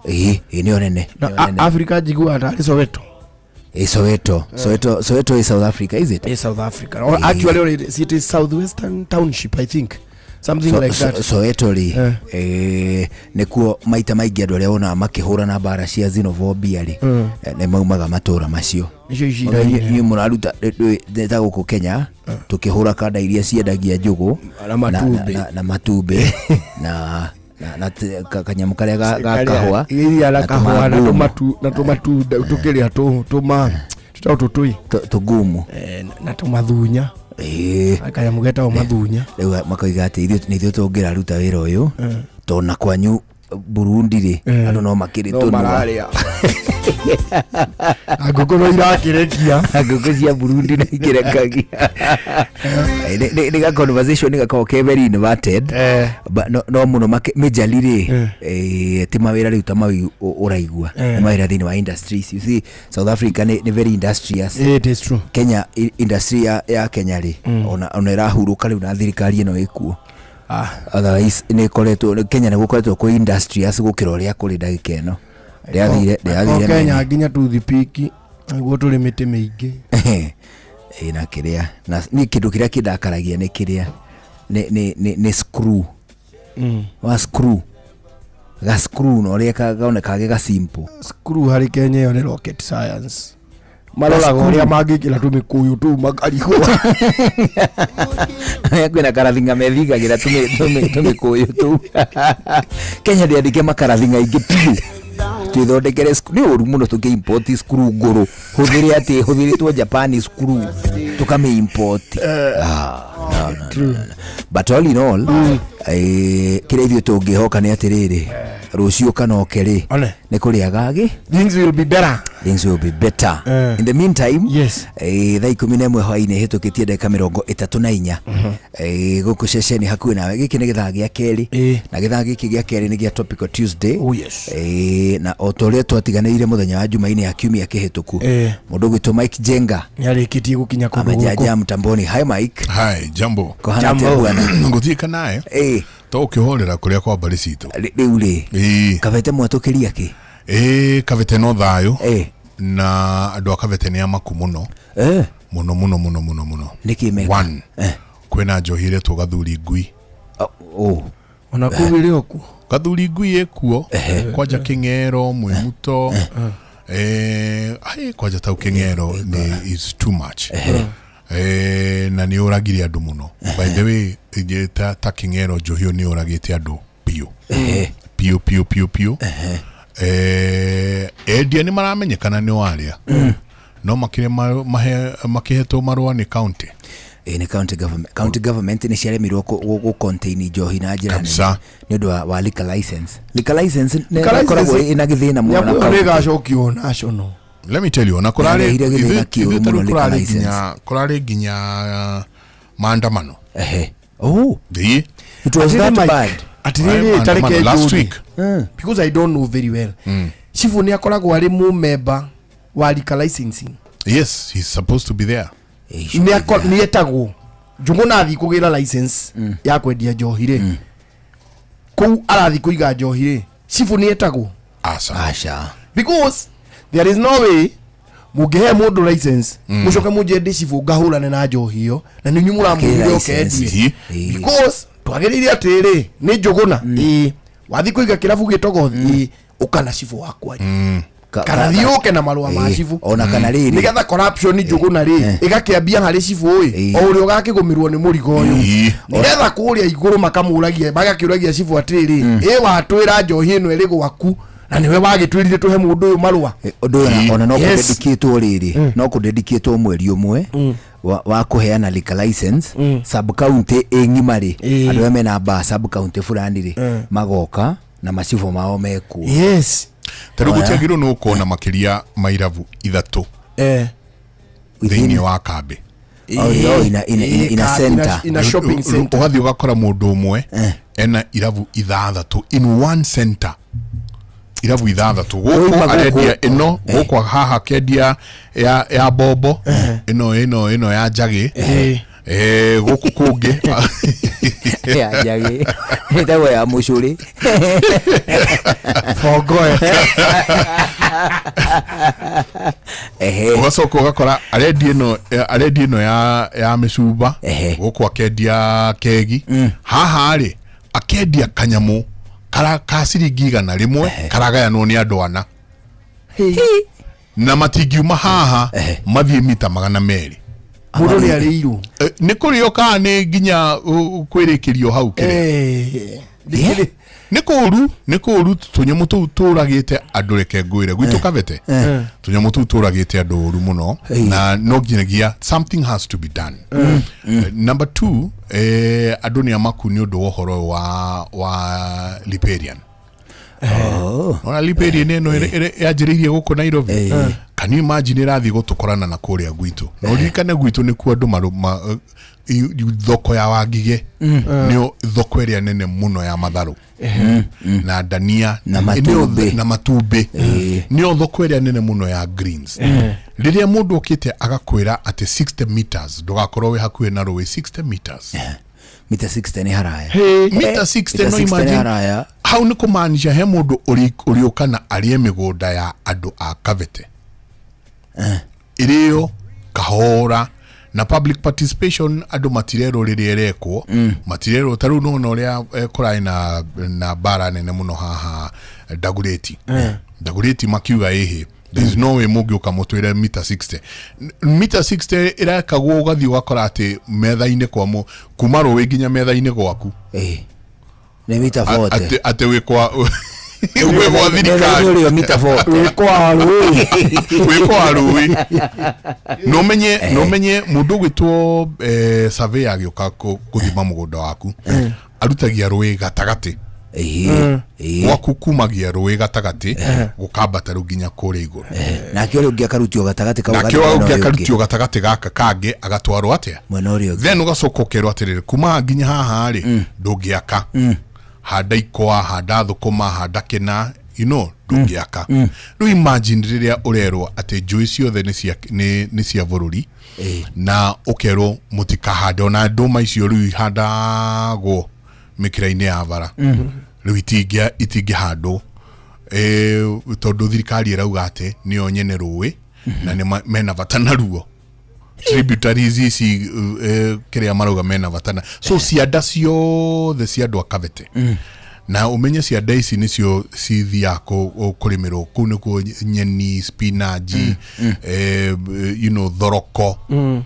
Ĩĩ, ĩĩ nĩyo nene. Na Nĩyo nene. Africa njiguaga tarĩ Soweto. Eh, Soweto. Soweto is South Africa, is it? Is South Africa. Or actually, or it is Southwestern Township, I think. Something like that. Soweto rĩ, eh, nĩkuo maita maingĩ andũ arĩa wonaga makĩhũrana mbara cia xenophobia rĩ, nĩ maumaga matũra macio. Icio ici Ona iraine. inyuĩ mũraruta ta gũkũ Kenya tũkĩhũra kanda iria ciendagia njũgũ Na matumbĩ. na matumbĩ na kanyamũ karĩa ga kahũa Iria la na kahũa na tũmangumu. na tũmatunda tũkĩrĩa tũma tũtagwo tũtũi. Tũgumu. Na tũmathunya. Kanyamũ getagwo mathunya. Rĩu makoiga atĩ ithuĩ nĩ ithuĩ tũngĩraruta wĩra ũyũ tondũ na kwanyu Burundi rĩ, andũ no makĩrĩ No tũnua. mararĩa. Na ngũkũ no irakĩrekia. Ngũkũ cia Burundi no ikĩrekagia. Nĩ ga conversation gakoragwo ke very inverted. But no mũno majorly rĩ, ti mawĩra rĩu ta mau ũraigua. Nĩ mawĩra thĩinĩ wa industries. You see, South Africa nĩ very industrious. It is true. Kenya, industry ya Kenya rĩ, ona ĩrahurũka rĩu na thirikari ĩno ĩkuo. Otherwise, nĩ ĩkoretwo, Kenya nĩ gũkoretwo kwĩ industrious gũkĩra ũrĩa kũrĩ ndagĩka ĩno. Ndĩrathire O Kenya meni. nginya toothpick, nĩguo tũrĩ mĩtĩ mĩingĩ. Na kĩrĩa, na niĩ kĩndũ kĩrĩa kĩndakaragia nĩ kĩrĩa, nĩ screw. Wa screw. Ga screw na ũrĩa kaoneka ge ga simple. Screw harĩ Kenya ĩyo nĩ rocket science. Maroraga ũrĩa mangĩkĩra tũmĩkũyũ tũu makarigwo. Kwĩna karathinga methingagĩra tũmĩkũyũ tũu. Kenya ndĩandĩke makarathinga aingĩ biũ. Twĩthondekere nĩ ũru mũno tũkĩ import screw ngũrũ. Hũthĩre atĩ hũthĩrĩtwo Japan screw tũkamĩ import. No, no, no, no. But all in all, kĩrĩa ithuĩ tũngĩhoka nĩ atĩrĩrĩ, Rũciũ kana oke rĩ, One. nĩ kũrĩaga gĩ Things will be better. Things will be better. Eh. In the meantime, Yes. thaa 11 hwainĩ hĩtũkĩtie ndagĩka 34, gũkũ ceceni hakuhĩ nawe, gĩkĩ nĩ gĩthaa gĩa kerĩ, na gĩthaa gĩkĩ gĩa kerĩ nĩ gĩa Topical Tuesday. Oh, yes. Na o ta ũrĩa twatiganĩire mũthenya wa Jumaine ya kiumia kĩhĩtũku, mũndũ ũgwĩtwo Mike Jenga Nĩ arĩkĩtie gũkinya kũndũ gũkũ. amejajaa mtamboni. Hi Mike. Hi, jambo. Kũhana atĩa bwana? Ngũthiĩ kanae. To ũkĩhorera kũrĩa kwa mbarĩ citũ. Rĩu rĩ, Kabete mwatũkĩria kĩ? Ĩĩ, Kabete no thayũ. Na andũ a Kabete nĩ amaku mũno. Mũno mũno mũno mũno mũno. Nĩkĩ meka? One. Kwĩna njohi ĩretwo gathuri ngui. Ona kũu ĩrĩ o kuo. Gathuri ngui ĩkuo. Kwanja Kĩng'ero, Mwĩmuto. Ai, kwanja tau Kĩng'ero nĩ is too much. Na nĩ ũragire andũ mũno. By the way, ta Kĩng'ero njohi ĩyo nĩ ũragĩte andũ biũ. Biũ biũ biũ biũ. Endia nĩ maramenyekana nĩ warĩa. No makĩrĩ makĩhetwo marũa nĩ county. Nĩ county government. County government nĩ ciaremirwo gũ contain njohi na njĩra nene Kabisa. nĩ ũndũ wa liquor license. Liquor license nĩ Liquor ĩkoragwo license ĩna gĩthĩna mũno na Nĩ county. ĩgacokio national. Let me tell you, ona kũrarĩ Yarehire gĩthĩna kĩũru ithuĩ ta mũno rĩu liquor kũrarĩ license. nginya kũrarĩ nginya maandamano. Oh. Ĩĩ. It was Atĩrĩrĩ that Mike, bad. Atĩrĩrĩ, Maandamano tareke last njũrie. week. Because I don't know very well. Chifu nĩ akoragwo arĩ mũmemba wa liquor licensing. Yes, he's supposed to be there. Nĩ etagwo Njũgũna athiĩ kũgĩra license ya kwendia njohi rĩ, kũu arathiĩ kũiga njohi rĩ, chifu nĩ etagwo? Aca. Aca. Because there is no way mũngĩhe mũndũ license, mũcoke mũnjie ndĩ chifu ngahũrane na njohi ĩyo na nĩ inyuĩ mũramũrire oke endie, because twagĩrĩire atĩrĩ, nĩ Njũgũna ĩĩ wathiĩ kũiga kĩrabu gĩtogothi ĩĩ ũka na chifu wakwa kana thiĩ ũke na marũa ma chifu, Ona kana rĩrĩ. nĩgetha corruption Njũgũna rĩ ĩgakĩambia harĩ chifu ĩ o ũrĩa ũgakĩgũmĩrwo nĩ mũrigo ũyũ, nĩgetha kũrĩa igũrũ makamũragia, magakĩũragia chifu atĩrĩrĩ, ĩ watwĩra njohi ĩno ĩrĩ gwaku na nĩwe wagĩtwĩrire tũhe mũndũ ũyũ marũa. Ũndũ ũyũ ona no Yes. kũdedicatwo rĩrĩ, no kũdedicatwo mweri ũmwe wa kũheana liquor license sub county ĩ ng'ima rĩ, andũ arĩa mena mbaa sub county fulani rĩ, magoka na macibũ mao mekuo. Yes. Ta rĩu Oya. gũtiagĩrĩirwo nĩ gũkorwo na makĩria mairabu 3 thĩinĩ wa kambĩ. Oh, ina center. Ina shopping center. Ũgathiĩ ũgakora mũndũ ũmwe ena irabu 6 in one center, irabu 6 gũkũ Oima gũkũ. arendia ĩno gũkũ haha akendia ya bombo ĩno ĩno ĩno ya njagĩ, gũkũ kũngĩ Ya njagĩ ĩtagwo ya mũcũrĩ. Bongoe. Ũgacoka ũgakora arendia ĩno, arendia ĩno ya mĩcumba gũkũ, akendia kegi haha rĩ, akendia kanyamũ kara ka ciringi 100 karagayanwo nĩ andũ 4 na matingiuma haha mathiĩ mita 200. Mũndũ nĩ arĩirwo. Nĩ kũrĩo kana nĩ nginya kwĩrĩkĩrio hau kĩrĩa nĩ kũru, nĩ kũru. Tũnyamũ tũu tũragĩte andũ, reke ngwĩre gwitũ Kabete tũnyamũ tũu tũragĩte andũ ũru mũno, na no nginyagia something has to be done. Number 2, andũ nĩ amaku nĩ ũndũ wa ũhoro wa Liberian. Ona Liberian ĩno yanjĩrĩirie gũkũ Nairobi. Can you imagine ĩrathiĩ gũtũkorana na kũrĩa gwitũ? Na ũririkane gwitũ nĩkuo andũ thoko ya Wangige nĩyo thoko ĩrĩa nene mũno ya matharũ na ndania Na matumbĩ. Na matumbĩ, nĩyo thoko ĩrĩa nene mũno ya greens. Rĩrĩa mũndũ okĩte agakwĩra atĩ 60 meters ndũgakorwo wĩ hakuhĩ na rũĩ, 60 meters. Mita 60 nĩ haraya. Mita 60, Mita no 60 nĩ imagine haraya. Hau nĩ kũmaanisha he mũndũ ũrĩũka na arĩe mĩgũnda ya andũ a Kabete ĩrĩo kahora na public participation, andũ matirerwo rĩrĩa ĩrekwo, matirerwo. Ta rĩu nĩwona ũrĩa kũrarĩ na mbara nene mũno haha Dagoretti. Dagoretti makiuga ĩhĩ, there is no way mũngĩũka mũtwĩre mita 60. Mita 60 ĩrekagwo ũgathiĩ ũgakora atĩ metha-inĩ kwa kuma rũĩ nginya metha-inĩ gwaku Nĩ mita 40. Atĩ wĩ kwa thirikari. Ũrĩo mita 40. Wĩ kwa rũĩ. Wĩ kwa rũĩ. No menye mũndũ ũgwĩtwo surveyor agĩũka gũthima mũgũnda waku arutagia rũĩ gatagatĩ. Gwaku kumagia rũĩ gatagatĩ gũkambata rĩu nginya kũrĩa igũrũ. Nake ũrĩa ũngĩ akarutio gatagatĩ kau nake agathiĩ ũrĩa mwena ũngĩ ũyũ ũngĩ. akarutio gatagatĩ gaka kangĩ agatwarwo atĩa? Mwena ũrĩa ũngĩ. Then ũgacoka ũkerwo atĩrĩrĩ, kuma haha nginya haha rĩ, ndũngĩaka, handa ikwa, handa thũkũma, handa kĩna, ndũngĩaka. Rĩu imagine rĩrĩa ũrerwo atĩ njũĩ ciothe nĩ cia bũrũri, na ũkerwo mũtikahande ona ndũma icio rĩu ihandagwo mĩkĩra-inĩ ya bara, rĩu itingĩhandwo, tondũ thirikari ĩrauga atĩ nĩyo nyene rũĩ na nĩ mena bata naruo. Tributaries ici, kĩrĩa marauga mena bata na so cianda ciothe cia andũ a Kabete, na ũmenye cianda ici nĩcio cithiaga kũrĩmĩrwo kũu, nĩkuo nyeni, spinach, thoroko,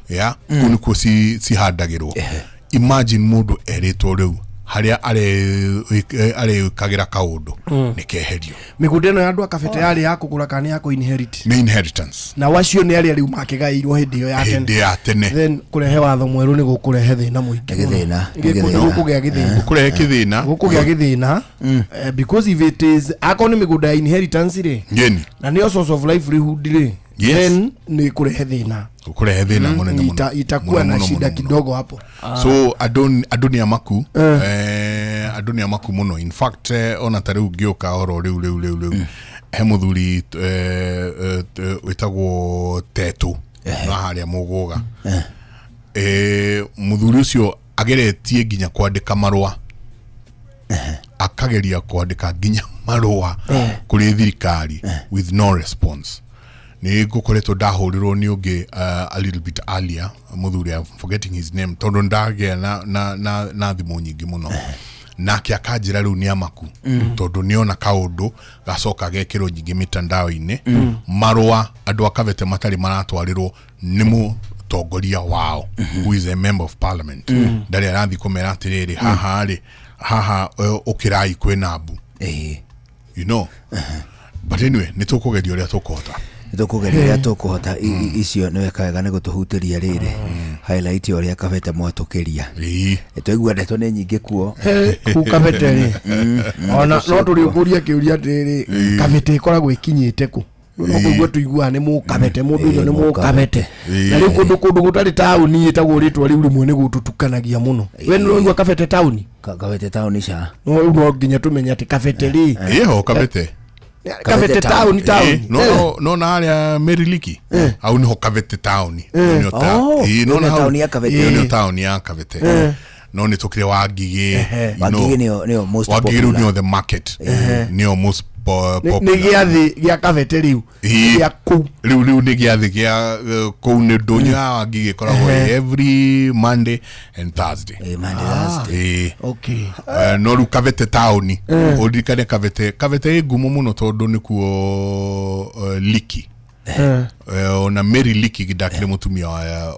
ya kũu nĩkuo cihandagĩrwo. Imagine mũndũ erĩtwo rĩu harĩa arĩkagĩra kaũndũ nĩ keherio. Mĩgũnda ĩno ya andũ a Kabete yarĩ ya kũgũra kana nĩ ya kũ-inherit? Nĩ inheritance. Na wacio nĩ arĩa rĩu makĩgaĩirwo hĩndĩ ĩyo ya tene. Hĩndĩ ya tene. Then kũrehe watho mwerũ nĩ gũkũrehe thĩna mũingĩ. Nĩ gĩthĩna, nĩ Nĩ gĩthĩna. gũkũgĩa gĩthĩna. Gũkũrehe kĩthĩna. Gũkũgĩa gĩthĩna, because if it is akorwo nĩ mĩgũnda ya inheritance rĩ, Ngeni. na nĩyo source of livelihood rĩ, then nĩ kũrehe thĩna. Gũkũrehe thĩna mũnene mũno. Itakuwa Mũno, na mũno, shida mũno, mũno. kidogo hapo. So andũ nĩ amaku, andũ nĩ amaku mũno. In fact, ona ta rĩu ngĩũka oro rĩu he mũthuri wĩtagwo Tetũ na harĩa Mũgũga. Mũthuri ũcio ageretie nginya kwandĩka marũa, akageria kwandĩka nginya marũa kũrĩ thirikari with no response. Nĩ ngũkoretwo ndahũrĩrwo nĩ ũngĩ, a little bit earlier, mũthuri, I'm forgetting his name tondũ ndagĩa na thimũ nyingĩ mũno, nake akanjĩra rĩu nĩ amaku tondũ nĩona kaũndũ gacoka gekĩrwo nyingĩ mitandao-inĩ, marũa andũ a Kabete matarĩ maratwarĩrwo nĩ mũtongoria wao who is a member of parliament, ndarĩ arathiĩ kũmera atĩrĩrĩ, haha rĩ, haha, ũkĩrai kwĩna mbu. But anyway, nĩ tũkũgeria ũrĩa tũkũhota. Tũkũgeria ũrĩa tũkũhota. Icio nĩ weka wega nĩ gũtũhutĩria rĩrĩ highlight ya ũrĩa Kabete mwatũkĩria. Twaigua ndeto nĩ nyingĩ kuo. Kuu Kabete rĩ, ona no tũrĩũkũria kĩũria atĩrĩrĩ, Kabete ĩkoragwo ĩkinyĩte kũ? No kũigua tũiguaga nĩ mũkabete, mũndũ ũcio nĩ mũkabete, na rĩu kũndũ gũtarĩ taũni ĩtagwo rĩtwa rĩu rĩmwe nĩ gũtũtukanagia mũno. We nĩ ũraigua Kabete taũni? Kabete taũni ca. No rĩu no nginya tũmenye atĩ Kabete rĩ, ĩho Kabete. Kabete taũni taũni. No na harĩa Meriliki hau nĩho Kabete taũni. Nĩyo Oh, nona nĩyo hau- taũni ya Kabete. Ĩyo nĩyo taũni ya Kabete, no nĩ tũkĩrĩ Wangigĩ, Wangigĩ nĩyo most Wangigĩ rĩu popular. nĩyo the market, nĩyo most Nĩ popular. gĩathĩ gĩa Kabete rĩu gĩa kũu. Rĩu nĩ gĩathĩ gĩa kũu, nĩ ndũnyũ ya Wangigĩ ĩkoragwo every Monday and Thursday. Monday, Thursday. Ĩĩ. Okay. No rĩu Kabete taũni, ũririkane Kabete ĩ ngumo mũno tondũ nĩkuo Liki, ona Mary Liki ndakĩrĩ mũtumia wa